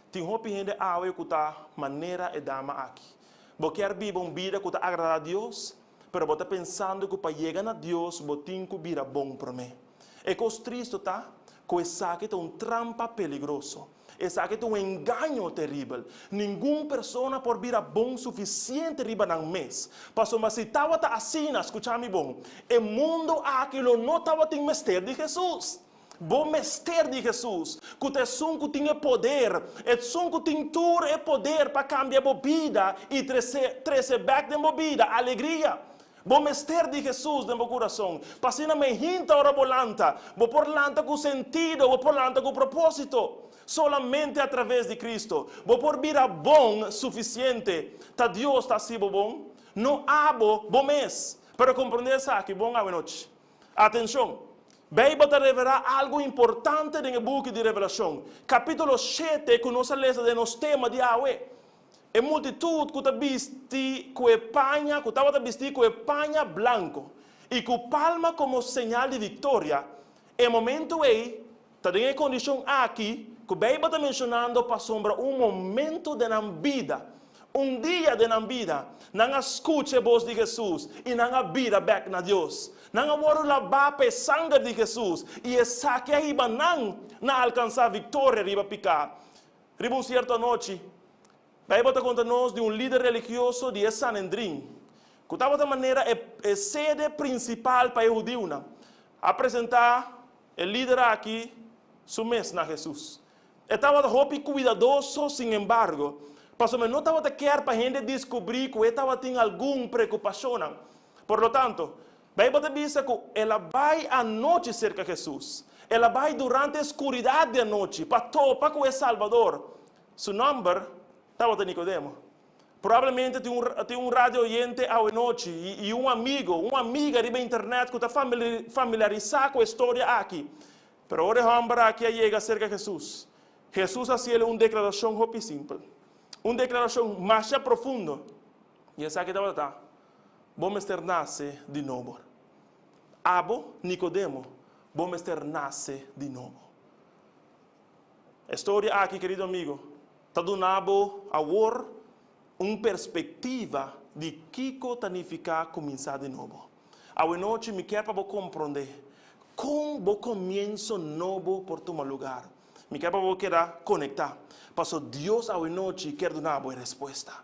tin hopi hende awe ku ta manera e dama aki. Bo kier biba un bida ku ta agradá Dios, pero bo ta pensando ku pa yega na Dios bo tin ku bira bon promé. E kos tristu ta ku esaki ta un trampa peligroso. Esaki ta un engaño teribel. Ningun persona por bira bon sufisiente riba nan mes. Pasobra si tabata asina, skucha mi bon, e mundu aki lo no tabatin mester di Hesus. Bo mester di Hesus, ku ta esun ku tin e poder, esun ku tin tur e poder pa kambia bo bida i trese trese bèk den bo bida alegria. Bo mester di Hesus den bo kurason, pa asina mehinta ora bo lanta, bo por lanta ku sentido, bo por lanta ku propósito. Solamente a traves di Cristo, bo por bira bon sufisiente. Ta Dios ta hasi bo bon, no abo bo mes. Pero komprondé esaki bon awenochi. Atenshon! Beibel ta revelá algu importante den e buki di Revelashon, kapítulo shete ku nos a lesa den nos tema di awe. E multitut ku ta bisti ku e paña ku tabata bistí ku e paña blanku i ku palma komo señal di viktoria, e momentu ei ta den e kondishon aki ku Beibel ta menshonando pasobra un momentu den nan bida, un dia den nan bida, nan a skucha e bos di Hesus i nan a bira bèk na Dios. Nan a wòrdu labá pa e sanger di Hesus i esaki a hiba nan na alkansá viktoria riba piká. Riba un sierto anochi, Beibel ta konta nos di un lider religioso di e Sanendrin, ku tabata manera e sede prinsipal pa e hudiunan, a presentá E lider aki su mes na Hesus. E tabata hopi kuidadoso, sin embargo, pasobra e no tabata kier pa hende diskubrí ku e tabatin algun preokupashonnan. Por lo tanto, Beibel ta bisa ku el a bai anochi serka Hesus. El a bai durante e skuridat di anochi pa topa ku e Salbador. Su nòmber tabata Nikodemo. Probablemente tin un tin un radio oyente awenochi i i un amigo, un amiga riba internet ku ta familiarisá ku e storia aki. Pero ora e hòmber aki a yega serka Hesus, Hesus a hasiel un deklarashon hopi simpel, un deklarashon masha profundo, i esaki tabata ta, Bo mester nase di nobo. Abo, Nikodemo, bo mester nase di nobo. E storia aki, kerido amigo, ta duna bo awor un perspektiva di kiko ta nifiká kuminsá di nobo. Awenochi mi kier pa bo komprondé kon bo komienso nobo por tuma lugar. Mi kier pa bo keda konektá, paso Dios awenochi kier duna bo e respuesta.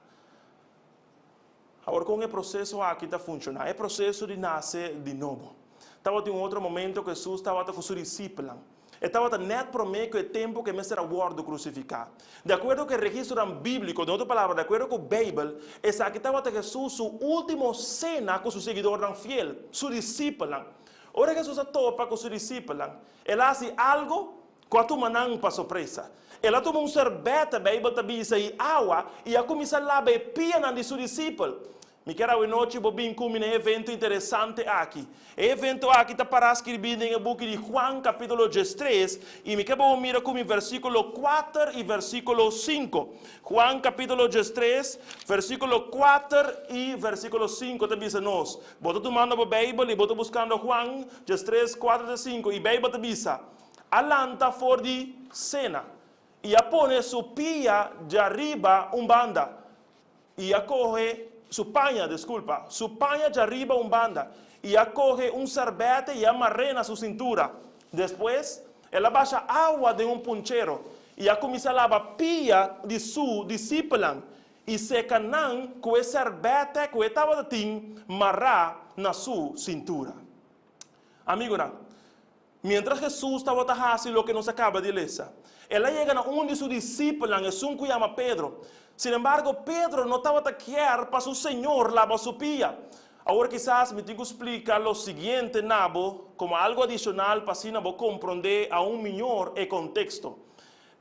Awor kon e proseso aki ta funshoná? E proseso di nase di nobo. Tabatin un otro momento ku Hesus tabata ku su disipelnan. E tabata nèt promé ku e tempu ku e mester a wòrdu krusifiká. Di akuerdo ku e registronan bíbliko, den otro palabra, di akuerdo ku Beibel, esaki tabata Hesus su último sena ku su siguidornan fiel, su disipelnan. Ora Hesus a topa ku su disipelnan, el a hasi algu Ku a tuma nan pa sorpresa. El a tuma un serbete, Beibel ta bisa, i awa, i a kuminsá laba e pianan di su disipel. Mi kier awe nochi bo bin ku mi na e evento interesante aki. E evento aki ta pará skirbí den e buki di Juan, kapítulo diestres, i mi ke pa bo mira ku mi versíkulo kuater i versíkulo sinku. Juan, kapítulo diestres, versíkulo kuater i versíkulo sinku ta bisa nos. Bo ta tumando bo Beibel i bo ta buskando Juan diestres, kuater te sinku, i Beibel ta bisa, A lanta for di sena i a pone su pia djariba un banda i a kohe su paña, diskulpa, su paña djariba un banda i a kohe un sèrbète i a mar'é na su sintura. Despues, el a basha awa den un punchero i a kuminsá laba pia di su disipelnan i seka nan ku e sèrbète ku e tabata tin mará na su sintura. Amigunan, Miéntras Hesus tabata hasi loke nos a kaba di lesa, el a yega na un di su disipelnan, esun ku yama Pedro. Sinembargo, Pedro no tabata kier pa su Señor laba su pia. Awor kisas mi tin ku splika lo siguiente na bo komo algu adishonal pa asina bo komprondé aun miñor e konteksto.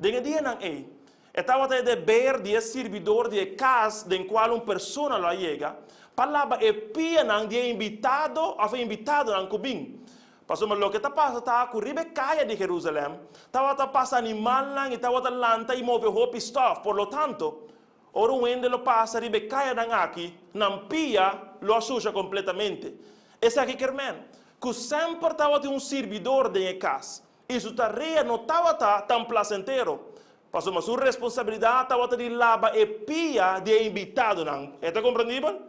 Den e dianan ei, e tabata e deber di e sirbidor di e kas den kual un persona lo a yega, pa laba e pianan di e invitado òf e invitadonan ku bin. Pasobra loke ta pasa ta ku riba e kaya di Jerusalèm tabata pasa animalnan i tabata lanta i move hopi stòf. Por lo tanto, ora un hende lo pasa riba e kayanan aki, nan pia lo a susha kompletamente. Esaki ker men ku semper tabatin un sirbidor den e kas. I su tarea no tabata tan plasentero, pasobra su responsabilidat tabata di laba e pia di e invitadonan. E ta komprendibel?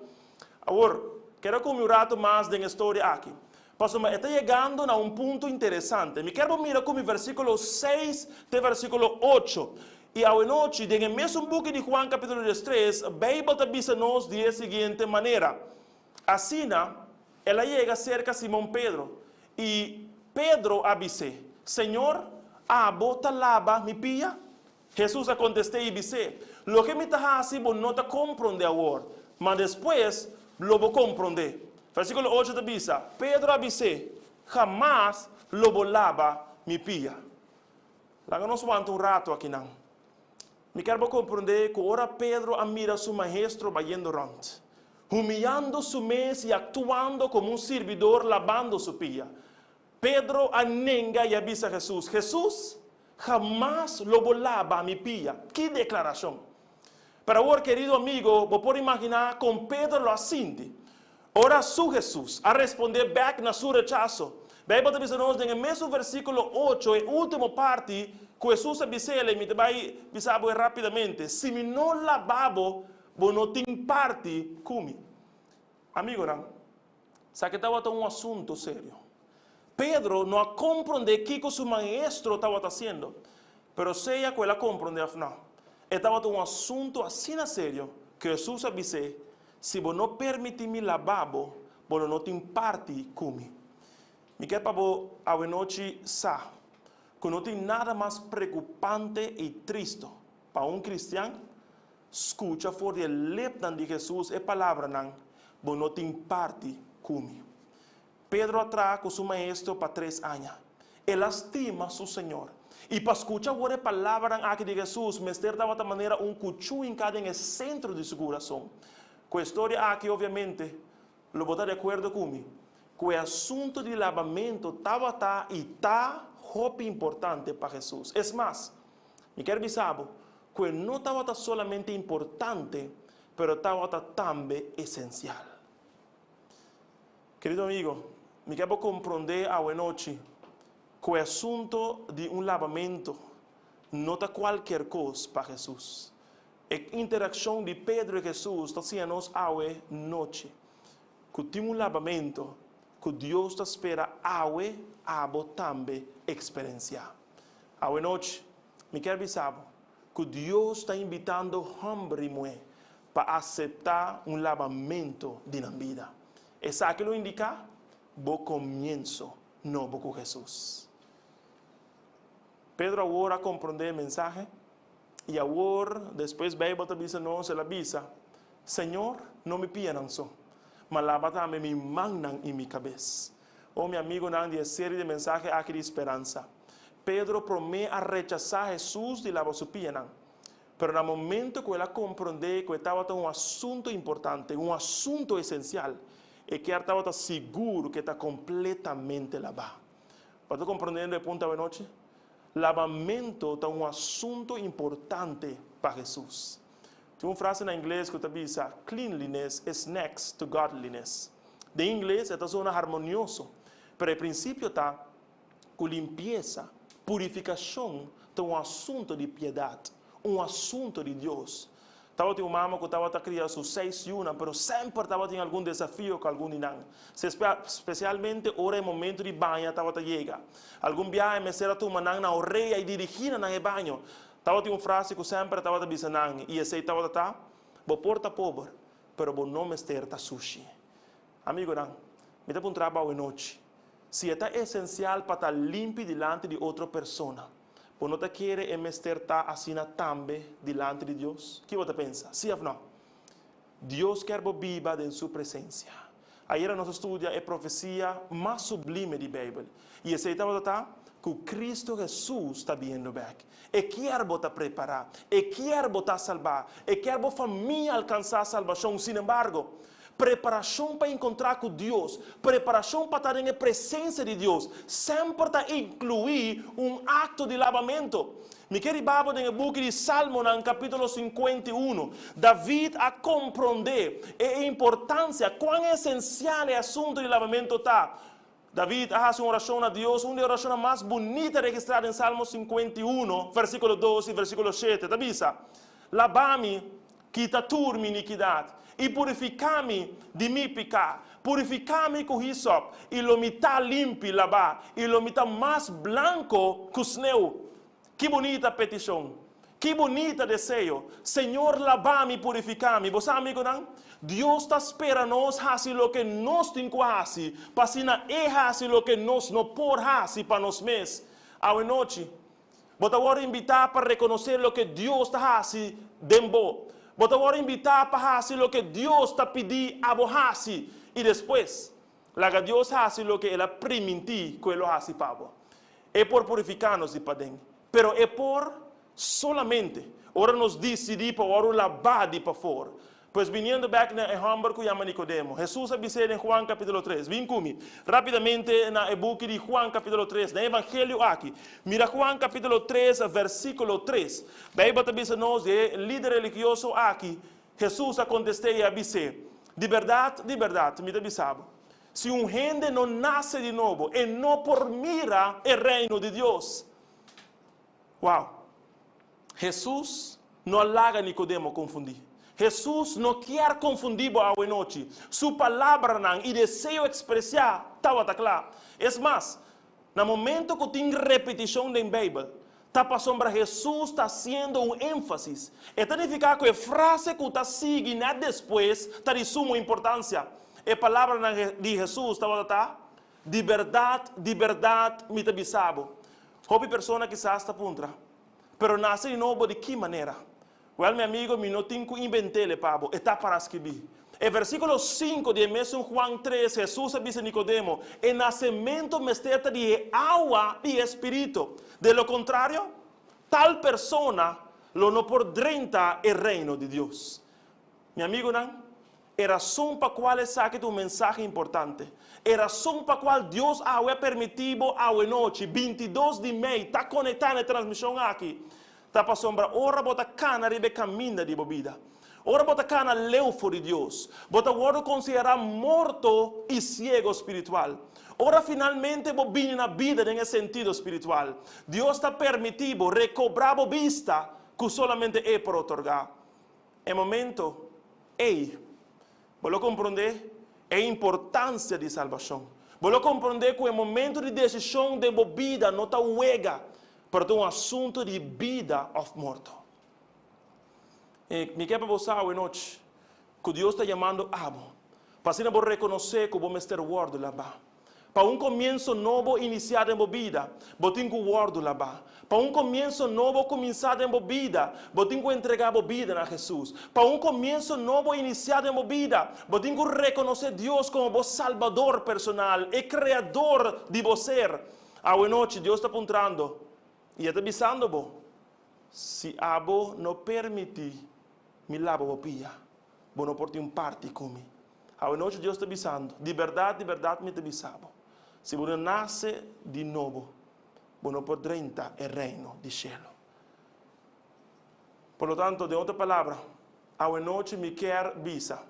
Awor, keda ku mi un ratu mas den e storia aki, pasobra e ta yegando na un punto interesante. Mi kier bo mira ku mi versíkulo seis te versíkulo ocho. I awenochi, den e mesun buki di Juan kapítulo diestres, Beibel ta bisa nos di e siguiente manera, Asina, el a yega serka Simon Pedro, i Pedro a bis'é, Señor, abo ta laba mi pia? Hesus a kontest'é i bis'é, Loke mi ta hasi bo no ta komprondé awor, ma despues lo bo komprondé. Versíkulo ocho ta bisa, Pedro a bis'é, Hamas lo bo laba mi pia. Laga nos wanta un ratu akinan. Mi kier bo komprondé ku ora Pedro a mira su Maestro bayendo rònt, humiyando su mes i aktuando komo un sirbidor labando su pia, Pedro a nenga i a bisa Hesus, Hesus, hamas lo bo laba mi pia. Ki deklarashon! Pero awor, kerido amigo, bo por imaginá kon Pedro lo a sinti ora su Hesus a respondé bèk na su rechaso. Beibel ta bisa nos den e mesun versíkulo ocho, e último parti, ku Hesus a bis'el, i mi ta bai bisa bo e rápidamente, Si mi no laba bo, bo no tin parti ku mi. Amigonan, sa ke tabata un asuntu serio. Pedro no a komprondé kiko su Maestro tabata hasiendo, pero sea ku el a komprondé òf nò, e tabata un asuntu asina serio ku Hesus a bis'é, Si bo no permití mi labá bo, bo lo no tin parti ku mi. Mi ke pa bo awenochi sa ku no tin nada mas preokupante i tristu pa un kristian skucha for di e lepnan di Hesus e palabranan, Bo no tin parti ku mi. Pedro a traha ku su maestro pa tres aña. El a stima su Señor. I pa skucha awor e palabranan aki di Hesus mester tabata manera un kuchú hinká den e sentro di su kurason. Ku e storia aki, obviamente, lo bo ta di akuerdo ku mi ku e asuntu di labamentu tabata i ta hopi importante pa Hesus. Es mas, mi kier bisa bo ku e no tabata solamente importante, pero tabata tambe esensial. Kerido amigo, mi ke bo komprondé awenochi ku e asunto di un labamentu no ta kualkier kos pa Hesus. E interakshon di Pedro i Hesus ta siña nos awe nochi ku tin un labamentu ku Dios ta spera awe abo tambe eksperensiá. Awe nochi, mi kier bisa bo ku Dios ta invitando hòmber i muhé pa aseptá un labamentu di nan bida. Esaki lo indiká bo komienso nobo ku Hesus. Pedro awor a komprondé e mensahe, i awor, despues Beibel ta bisa nos, el a bisa, Señor, no mi pianan so, ma laba tambe mi mannan i mi kabes. O mi amigunan di e seri di mensahe aki di speransa, Pedro promé a rechasá Hesus di laba su pianan. Pero na momento ku el a komprondé ku e tabata un asuntu importante, un asuntu esensial, e kier tabata sigur ku e ta kompletamente labá. Bo ta komprondiendo e punto awenochi? Labamentu ta un asuntu importante pa Hesus. Tin un frase na ingles ku ta bisa, Cleanliness is next to godliness. Den ingles e ta zona harmonioso, pero e prinsipio ta, ku limpiesa, purifikashon ta un asuntu di piedat, un asuntu di Dios. Tabatin un mama ku tabata kria su seis yunan, pero semper tabatin algun desafio ku algun di nan, spesialmente ora e momentu di baña tabata yega. Algun biaha e mester a tuma nan na orea i dirigí na nan e baño. Tabatin un frase ku semper e tabata bisa nan, i esei tabata ta, Bo por ta pober, pero bo no mester ta sushi. Amigonan, mi ta puntra bo awenochi, si e ta esensial pa ta limpi dilanti di otro persona, bo no ta kere e mester ta asina tambe dilanti di Dios? Ki bo ta pensa? Sí òf nò? Dios kier bo biba den su presensia. Ayera nos a studia e profesia mas sublime di Beibel, i esei tabata ta ku Kristu Hesus ta biniendo bèk. E kier bo ta prepará. E kier bo ta salbá. E kier bo famia alkansá salbashon. Sinembargo, Preparashon pa enkontrá ku Dios, preparashon pa ta den e presensia di Dios, semper ta inkluí un akto di labamentu. Mi ke riba bo den e buki di Salmonan, kapítulo 51. David a komprondé e importansia, kuan esensial e asuntu di labamentu ta. David a hasi un orashon na Dios, un di e orashonnan mas bunita registrá den Salmo 51, versíkulo 2 i versíkulo 7, ta bisa, Laba mi, kita tur mi inikidat, i purifiká mi di mi piká. Purifiká mi ku hisop, i lo mi ta limpi, labá, i lo mi ta mas blanko ku sneu. Ki bunita petishon! Ki bunita deseo! Señor laba mi, purifiká mi. Bo sa, amigunan, Dios ta spera nos hasi loke nos tin ku hasi, pa asina E hasi loke nos no por hasi pa nos mes. Awe nochi, bo ta wòrdu invitá pa rekonosé loke Dios ta hasi den bo. Bo ta wòrdu invitá pa hasi loke Dios ta pidí abo hasi, i despues, laga Dios hasi loke El a primintí ku E lo hasi pa bo. E por purifiká nos di paden, pero E por solamente ora nos disidí pa wòrdu labá di pafor. Pues biniendo bèk na e hòmber ku yama Nikodemo, Hesus a bis'é den Juan kapítulo tres. Bin ku mi rápidamente na e buki di Juan kapítulo tres, den e evangelio aki. Mira Juan kapítulo tres, versíkulo tres. Beibel ta bisa nos di e lider religioso aki, Hesus a kontest'é i a bis'é, Di bèrdat, di bèrdat, mi ta bisa bo, Si un hende no nase di nobo, e no por mira e Reino di Dios. Wow! Hesus no a laga Nikodemo konfundí. Hesus no kier konfundí bo awe nochi. Su palabranan i deseo ekspresiá tabata kla. Es mas, na momento ku tin repetishon den Beibel, ta pasobra Hesus ta hasiendo un énfasis. E ta nifiká ku e frase ku ta sigui nèt despues ta di sumo importansia. E palabranan di Hesus tabata ta, Di bèrdat, di bèrdat mi ta bisa bo. Hopi persona kisas ta puntra, Pero nase di nobo di ki manera? Wèl, mi amigo, mi no tin ku invent'el pa bo, e ta para skibí. E versíkulo sinku di e mesun Juan tres, Hesus a bisa Nikodemo, E nasementu mester ta di e awa i e spiritu. De lo kontrario, tal persona lo no por drenta e Reino di Dios. Mi amigunan, e rason pa kual esaki ta un mensahe importante, e rason pa kual Dios awe a permití bo awenochi, 22 di mei, ta konektá na e transmishon aki, Ta pasobra ora bo ta kana riba e kaminda di bo bida, ora bo ta kana leu for di Dios, bo ta wòrdu konsiderá morto i siego spiritual. Ora finalmente bo bini na bida den e sentido spiritual, Dios ta permití bo rekobrá bo bista ku solamente E por otorgá. E momento ei, bo lo komprondé e importansia di salbashon. Bo lo komprondé ku e momento di desishon den bo bida no ta wega, Pero ta un asuntu di bida òf morto. I mi ke pa bo sa awe nochi ku Dios ta yamando abo pa asina bo rekonosé ku bo mester wòrdu labá. Pa un komienso nobo inisiá den bo bida, bo tin ku wòrdu labá. Pa un komienso nobo kuminsá den bo bida, bo tin ku entregá bo bida na Hesus. Pa un komienso nobo inisiá den bo bida, bo tin ku rekonosé Dios komo bo Salbador personal, e Kreador di bo ser. Awe nochi Dios ta puntrando i e ta bisando bo, Si abo no permití mi laba bo pia, bo no por tin un parti ku mi. Awe nochi Dios ta bisando, Di bèrdat, di bèrdat mi ta bisa bo, si bo no nase di nobo, bo no por drenta e reino di shelu. Por lo tanto, den otro palabra, awe nochi mi kier bisa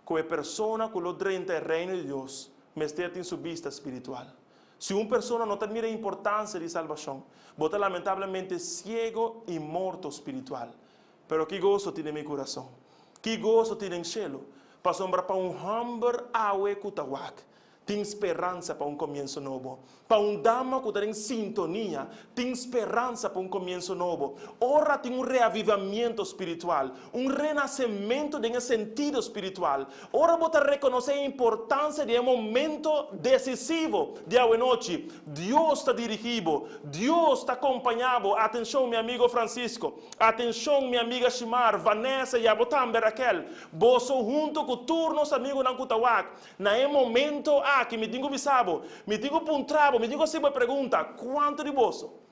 ku e persona ku lo drenta e Reino di Dios mester tin su bista spiritual. Si un persona no ta mira e importansia di salbashon, bo ta lamentablemente siego i morto spiritual. Pero ki goso tin den mi kurason! Ki goso tin den shelu! Pasobra pa un hòmber awe ku ta wak, Tin speransa pa un komienso nobo. Pa un dama ku ta den sintonia, tin speransa pa un komienso nobo. Ora tin un reavivamiento spiritual, un renasementu den e sentido spiritual. Ora bo ta rekonosé e importansia di e momento desisivo di awenochi, Dios ta dirigí bo, Dios ta kompañá bo. Atenshon, mi amigo Francisco. Atenshon, mi amiga Shimar, Vanessa i abo tambe, Raquel. Boso huntu ku tur nos amigunan ku ta wak, Na e momento aki mi tin ku bisa bo, mi tin ku puntra bo, mi tin ku hasi bo e pregunta, Kuantu di boso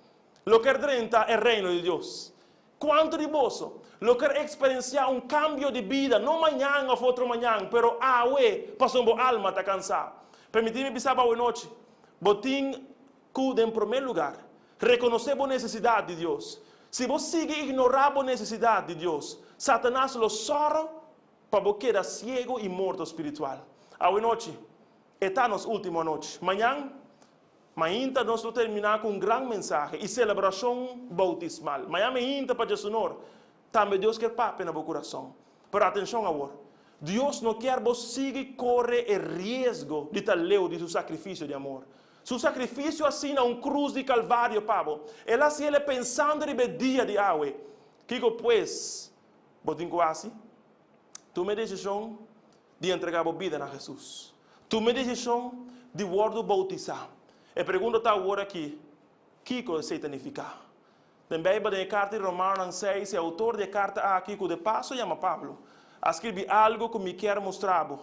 lo ker drenta e Reino di Dios? Kuantu di boso lo ker eksperensiá un kambio di bida, no mañan òf otro mañan, pero awe, pasobra bo alma ta kansá? Permití mi bisa bo awe nochi, bo tin ku den promé lugar rekonosé bo nesesidat di Dios. Si bo sigui ignorá bo nesesidat di Dios, Satanas lo sòru Pa bo keda siego i morto spiritual. Awe nochi, E ta nos último anochi. Mañan, mainta nos lo terminá ku un gran mensahe i selebrashon boutismal. Mañan mainta pa djesunor, tambe Dios kier papia na bo kurason. Pero atenshon awor, Dios no kier bo sigui kore e riesgo di ta leu di Su sakrifisio di amor. Su sakrifisio asina un krus di Kalvario pa bo. El a hasiel e pensando riba e dia di awe. Kiko pues bo tin ku hasi? Tuma e desishon di entregá bo bida na Hesus. Tuma e desishon di wòrdu boutisá. E pregunta ta awor aki, Kiko esei ta nifiká? Den Beibel, den e karta di Romanonan 6, e outor di e karta aki, ku de paso yama Pablo, a skirbi algu ku mi kier mustra bo.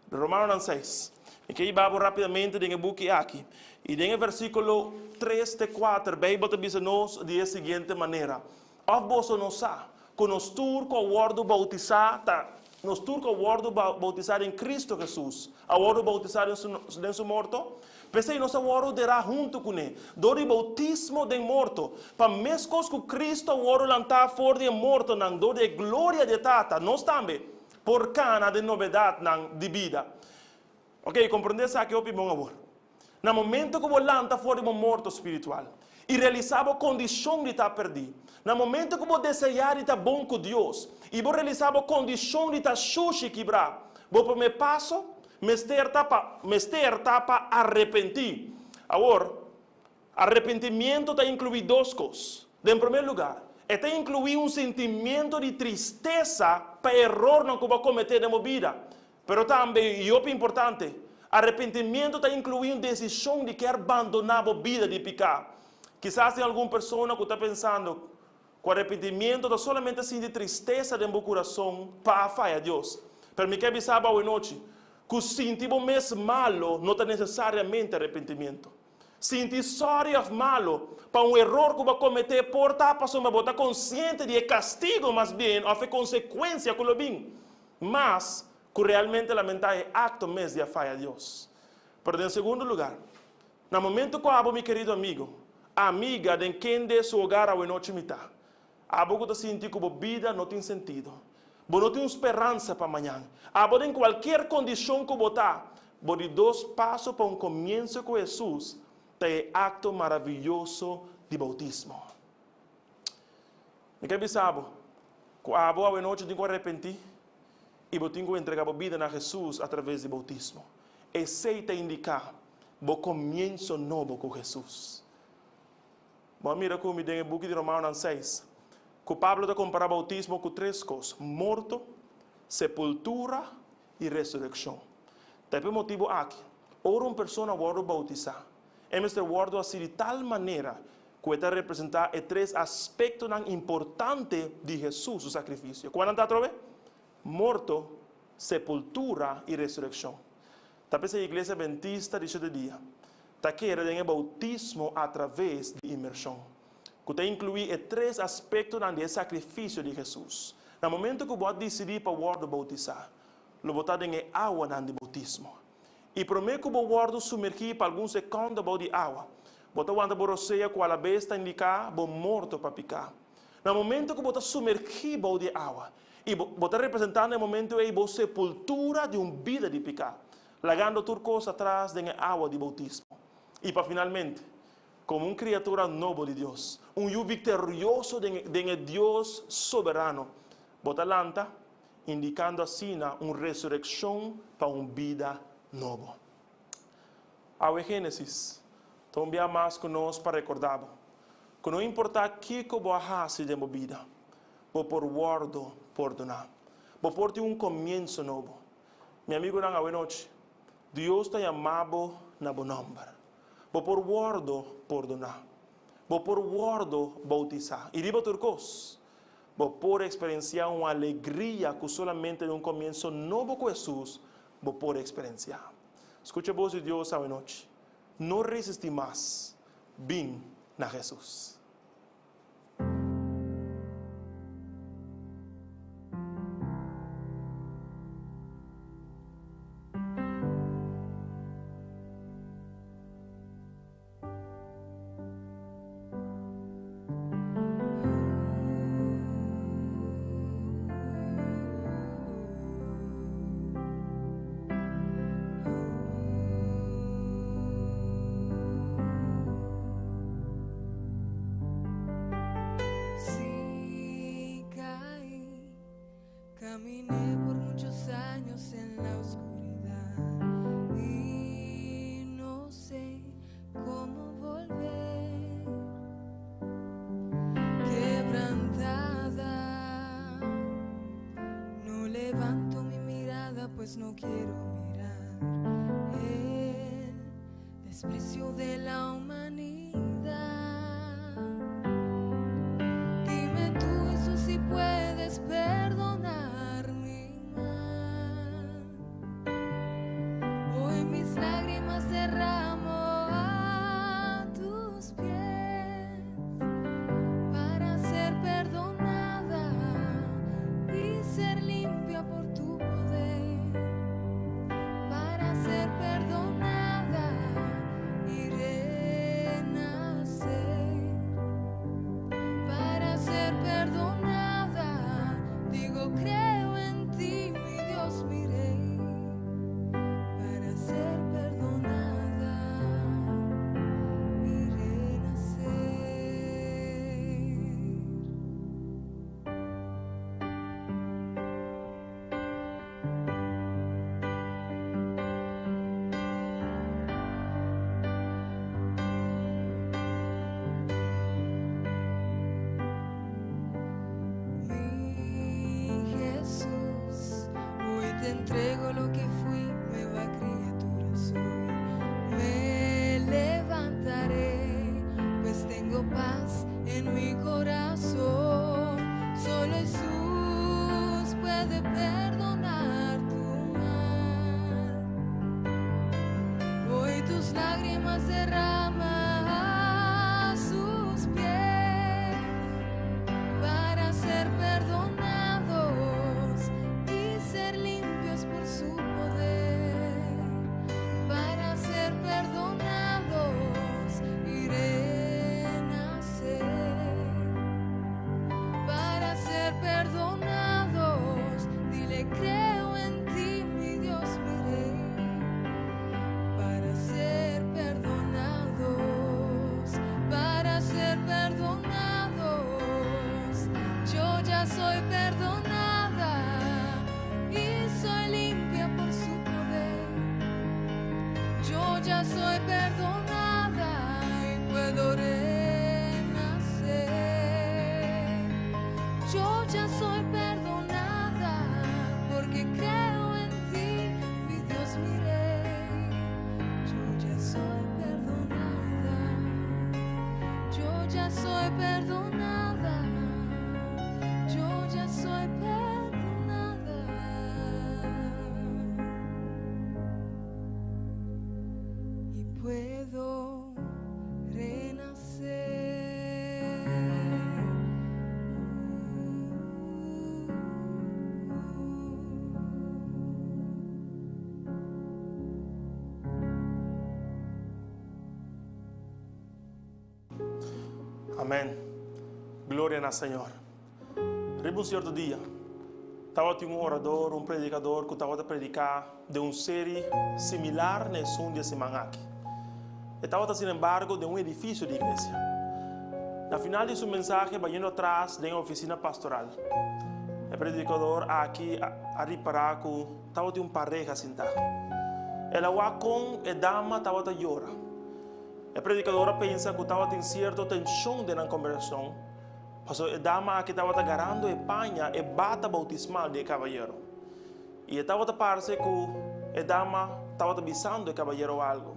Romanonan 6. Mi ke hiba bo rápidamente den e buki aki. I den e versíkulo 3 te 4, Beibel ta bisa nos di e siguiente manera, Òf boso no sa ku nos tur ku a wòrdu boutisá ta nos tur ku a wòrdu boutisá den Kristu Hesus a wòrdu boutisá den su den su morto? P'esei nos a wòrdu derá huntu kuné dor di boutismo den morto, pa meskos ku Kristu a wòrdu lantá for di e mortonan dor di e gloria di e Tata, nos tambe por kana den nobedatnan di bida. Ok, komprendé esaki hopi bon awor. Na momento ku bo lanta for di bo morto spiritual i realisá bo kondishon di ta pèrdí, na momento ku bo deseá di ta bon ku Dios i bo realisá bo kondishon di ta shushi kibrá, bo promé paso mester ta pa mester ta pa arepentí. Awor, arepentimiento ta inkluí dos kos. Den promé lugá, e ta inkluí un sentimiento di tristesa pa e erornan ku bo a kometé den bo bida. Pero tambe, i hopi importante, arepentimiento ta inkluí un desishon di kier bandoná bo bida di piká. Kisas tin algun persona ku ta pensando ku arepentimiento ta solamente sinti tristesa den bo kurason pa a faya Dios. Pero mi ke bisa bo awenochi ku sinti bo mes malo no ta nesesariamente arepentimiento. Sinti sorry of malo pa un eror ku bo a kometé por ta pasobra bo ta konsiente di e kastigo mas bien of e konsekuensia ku lo bin, mas ku realmente lamentá e akto mes di a faya Dios. Pero den segundo lugar, na momento ku abo mi kerido amigo, amiga den kende su hogar awenochi mi ta, abo ku ta sinti ku bo bida no tin sentido, bo no tin un speransa pa mañan, abo den kualkier kondishon ku bo ta, bo di dos paso pa un komienso ku Hesus ta e akto maraviyoso di boutismo. Mi ke bisa bo ku abo awenochi tin ku arepentí i bo tin ku entregá bo bida na Hesus atraves di boutismo. Esei ta indiká bo komienso nobo ku Hesus. Bo a mira ku mi den e buki di Romanonan 6, ku Pablo ta kompará boutismo ku tres kos, morto, sepultura i resurekshon. Ta e motibu aki, ora un persona wòrdu boutisá, e mester wòrdu hasi di tal manera ku e ta representá e tres aspektonan importante di Hesus su sakrifisio. Kua nan ta atrobe? Morto, sepultura i resurekshon. Ta p'esei Iglesia Adventista di Shete Dia ta kere den e boutismo atraves di imershon, ku ta inkluí e tres aspektonan di e sakrifisio di Hesus. Na momento ku bo a disidí pa wòrdu boutisá, lo bo ta den e awanan di boutismo. I promé ku bo wòrdu sumergí pa algun sekònde bou di awa, bo ta wanta bo rosea ku alabes ta indiká bo morto pa piká. Na momento ku bo ta sumergí bou di e awa, i bo bo ta representá na e momento ei bo sepultura di un bida di piká, lagando tur kos atras den e awa di boutismo. I pa finalmente, komo un kriatura nobo di Dios, un yu viktorioso den den e Dios soberano, bo ta lanta, indikando asina un resurekshon pa un bida nobo. Awe Génesis ta un bia mas ku nos pa rekordá bo ku no importá kiko bo a hasi den bo bida, bo por wòrdu pordoná. Bo por tin un komienso nobo. Mi amigunan, awenochi, Dios ta yama bo na bo nòmber. Bo por wòrdu pordoná. Bo por wòrdu boutisá. I riba tur kos, bo por eksperensiá un alegria ku solamente den un komienso nobo ku Hesus bo por eksperensiá. Skucha bos di Dios awenochi. No resistí mas. Bin na Hesus. Caminé por muchos años en la oscuridad y no sé cómo volver. Quebrantada, no levanto mi mirada, pues no quiero mirar el desprecio de la humanidad. Dime tú, Jesús, si puedes perdonar mi mal. Hoy mis lágrimas derramo a tus pies para ser perdonada y ser limpia por tu poder. Para ser perdonada y renacer. Para ser perdonada, digo, creo en ti, mi Dios, mi Rey. Para ser perdonada y renacer. Mi Jesús, hoy te entrego lo que fui, nueva criatura soy. Me levantaré, pues tengo paz en mi corazón. Solo Jesús puede perdonar tu mal. Hoy tus lágrimas derrama a sus pies para ser perdonados y ser limpios por su poder, para ser perdonados y renacer, para ser perdonados, dile creo en ti, mi Dios, mi Rey, para ser perdonados, para ser perdonados. Yo ya soy perdonada y soy limpia por su poder. Yo ya soy perdonada y puedo renacer. Yo ya soy perdonada porque creo en ti, mi Dios, mi Rey. Yo ya soy perdonada. Yo ya soy perdonada. Yo ya soy perdonada. Y puedo renacer. Amèn. Gloria na Señor. Riba un sierto dia, tabatin un orador, un predikador ku tabata prediká den un seri similar na esun di e siman aki. E tabata sinembargo den un edifisio di iglesia. Na final di su mensahe bayendo atras den e ofisina pastoral, e predikador aki a ripará ku tabatin un pareha sintá. El a wak kon e dama tabata yora. E predikador a pensa ku tabatin sierto tenshon den nan kombersashon, pasobra e dama aki tabata garando e paña e bata boutismal di e kabayero. I e tabata parse ku e dama tabata bisando e kabayero algu.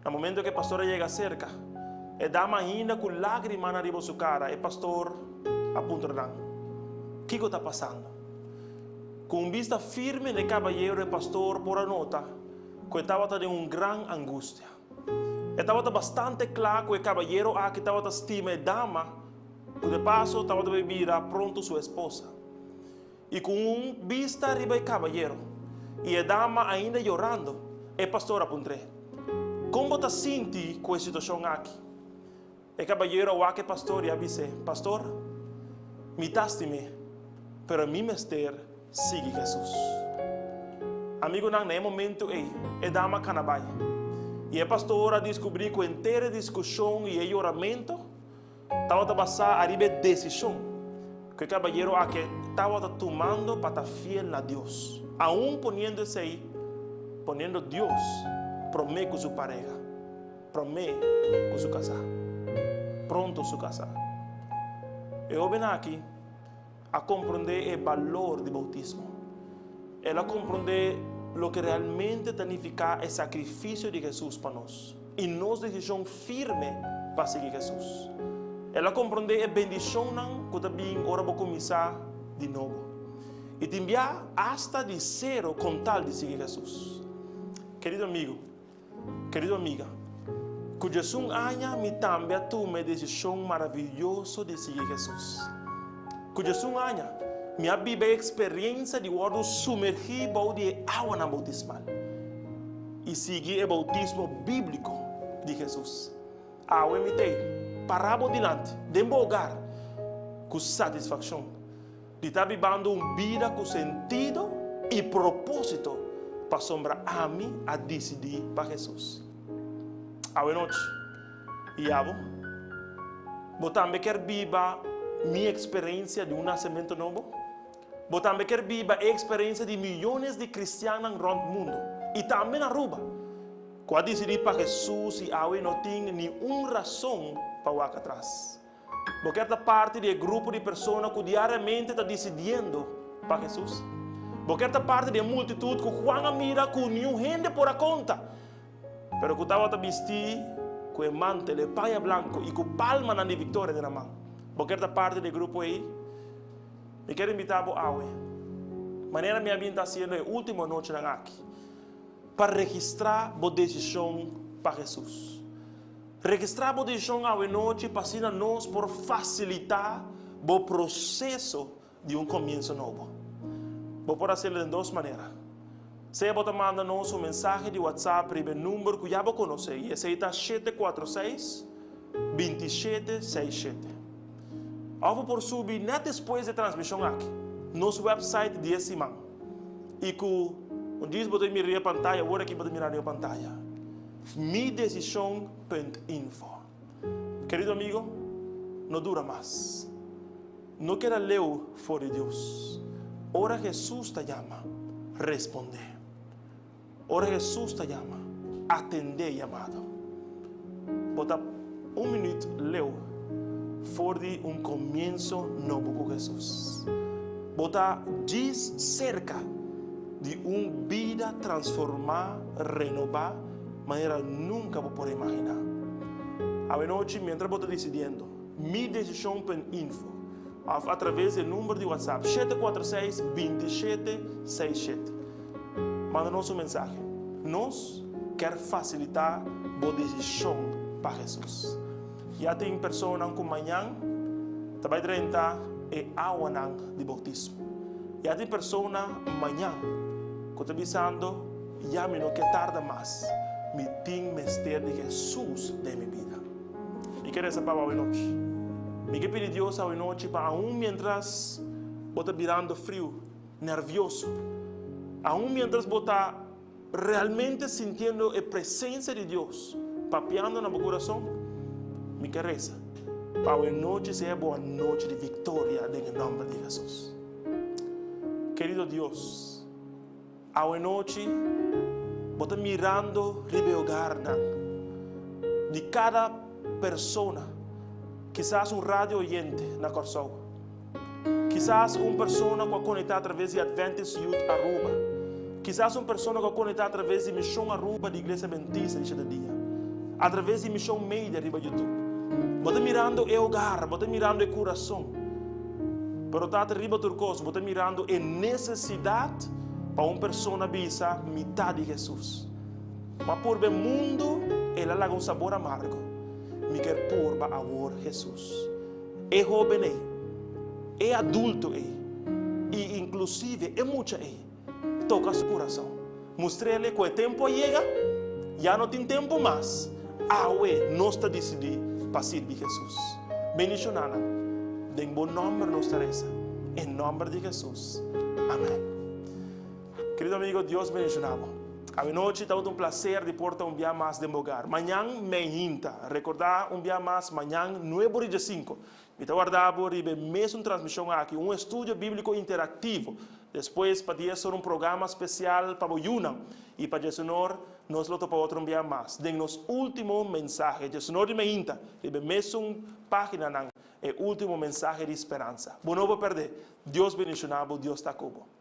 Na momento ku e pastor a yega serka, e dama ainda ku lágrimanan riba su kara, e pastor a puntra nan, Kiko ta pasando? Ku un bista firme na e kabayero e pastor por a nota ku e tabata den un gran angustia. E tabata bastante kla ku e kabayero aki tabata stima e dama ku de paso tabata bai bira pronto su esposa. I ku un bista riba e kabayero i e dama ainda yorando, e pastor a puntr'é, Kon bo ta sinti ku e situashon aki? E kabayero a wak e pastor i a bis'é, Pastor, mi ta stim'é, pero mi mester sigui Hesus. Amigunan, na e momentu ei, e dama kana bai. I e pastor a diskubrí ku henter e diskushon i e yoramentu tabata basá ariba e desishon ku e kabayero aki tabata tumando pa ta fiel na Dios, aun poniendo esei, poniendo Dios promé ku su pareha, promé ku su kasá, pronto su kasá. E hóben aki a komprondé e balor di boutismo. El a komprondé loke realmente ta nifiká e sakrifisio di Hesus pa nos i nos desishon firme pa sigui Hesus. El a komprondé e bendishonnan ku ta bin ora bo kuminsá di nobo i tin bia asta di sero kon tal di sigui Hesus. Kerido amigu, kerido amiga, ku djesun aña mi tambe a tuma e desishon maravioso di sigui Hesus. Ku djesun aña mi a biba e eksperensia di wòrdu sumergí bou di e awanan boutismal i sigui e boutismo bíbliko di Hesus. Awe mi t'ei pará bo dilanti den bo hogar ku satisfakshon di ta bibando un bida ku sentido i propósito pasobra ami a disidí pa Hesus. Awe nochi, i abo? Bo tambe kier biba mi eksperensia di un nasementu nobo? Bo tambe kier biba e eksperensia di miyones di kristiannan rònt mundu i tambe na Aruba ku a disidí pa Hesus i awe no tin ni un rason pa wak atras? Bo kier ta parti di e grupo di persona ku diariamente ta disidiendo pa Hesus? Bo kier ta parti di e multitut ku Juan a mira ku niun hende por a konta, pero ku tabata bistí ku e mantel, e paña blanku i ku palmanan di viktoria den nan man? Bo kier ta parti di e grupo ei? Mi kier invitá bo awe, manera mi a bin ta hasiendo e último anochinan aki, pa registrá bo desishon pa Hesus. Registrá bo desishon awe nochi pa asina nos por fasilitá bo proseso di un komienso nobo. Bo por hasiel den dos manera. Sea bo ta manda nos un mensahe di WhatsApp riba e number ku ya bo konosé i esei ta 746 27 67. Òf bo por subi nèt despues di e transmishon aki nos wèpsait di e siman i ku un djis bo ta mira riba e pantaya awor aki bo ta mira riba e pantaya. Midecision.info Kerido amigo, no dura mas. No keda leu for di Dios. Ora Hesus ta yama, respondé. Ora Hesus ta yama, atendé e yamado. Bo ta un minuut leu for di un komienso nobo ku Hesus. Bo ta djis serka di un bida transformá, renobá, manera nunka bo por a imaginá. Awenochi, miéntras bo ta disidiendo, Mi Desishon Info òf atraves di e number di WhatsApp 746 27 67. Manda nos un mensahe. Nos kier fasilitá bo desishon pa Hesus. Ya tin personanan ku mañan ta bai drenta e awanan di boutismo. Ya tin persona mañan ku ta bisando, Ya mi no ke tarda mas, mi tin mester di Hesus den mi bida. Mi ke resa pa bo awenochi. Mi ke pidi Dios awenochi pa aun mientras bo ta birando friu, nervioso, aun mientras bo ta realmente sintiendo e presencia di Dios papiando na bo curason, mi ke resa pa awe nochi sea bo anochi di victoria den e nomber di Jesus. Kerido Dios, awe nochi bo ta mirando riba e hogarnan di cada persona, kisas un radio oyente na Kòrsou, Kisas un persona ku a konektá atraves di Adventist Youth Aruba. Kisas un persona ku a konektá atraves di Mishon Aruba di Iglesia Adventista di Shete Dia. Atraves di Mishon Media riba YouTube. Bo ta mirando e hogar, bo ta mirando e kurason. Pero Tata riba tur kos, bo ta mirando e nesesidat pa un persona bisa, Mi ta di Hesus. Ma purba e mundu, el a laga un sabor amargo. Mi kier purba awor Hesus. E hóben ei, e adulto ei i inklusive e mucha ei toka su kurason. Mustr'el ku e tempu a yega, ya no tin tempu mas, awe nos ta disidí pa sirbi Hesus. Bendishoná nan. Den bo nòmber nos ta resa, e nòmber di Hesus. Amèn. Kerido amigo, Dios bendishoná bo. Anochi tabata un plaser di por ta un dia mas den bo hogar. Mañan mainta. Rekordá un dia mas, mañan 9:05. Mi ta warda bo riba mesun transmishon aki, un estudio bíbliko interaktivo. Despues, pa 10 or, un programa spesial pa bo yunan. I pa 11 or, nos lo topa otro un dia mas. Den nos último mensahe. 11 or di mainta, riba mesun página, e último mensahe di speransa. Bo no pèrdè. Dios bendishoná bo, Dios ta ku bo.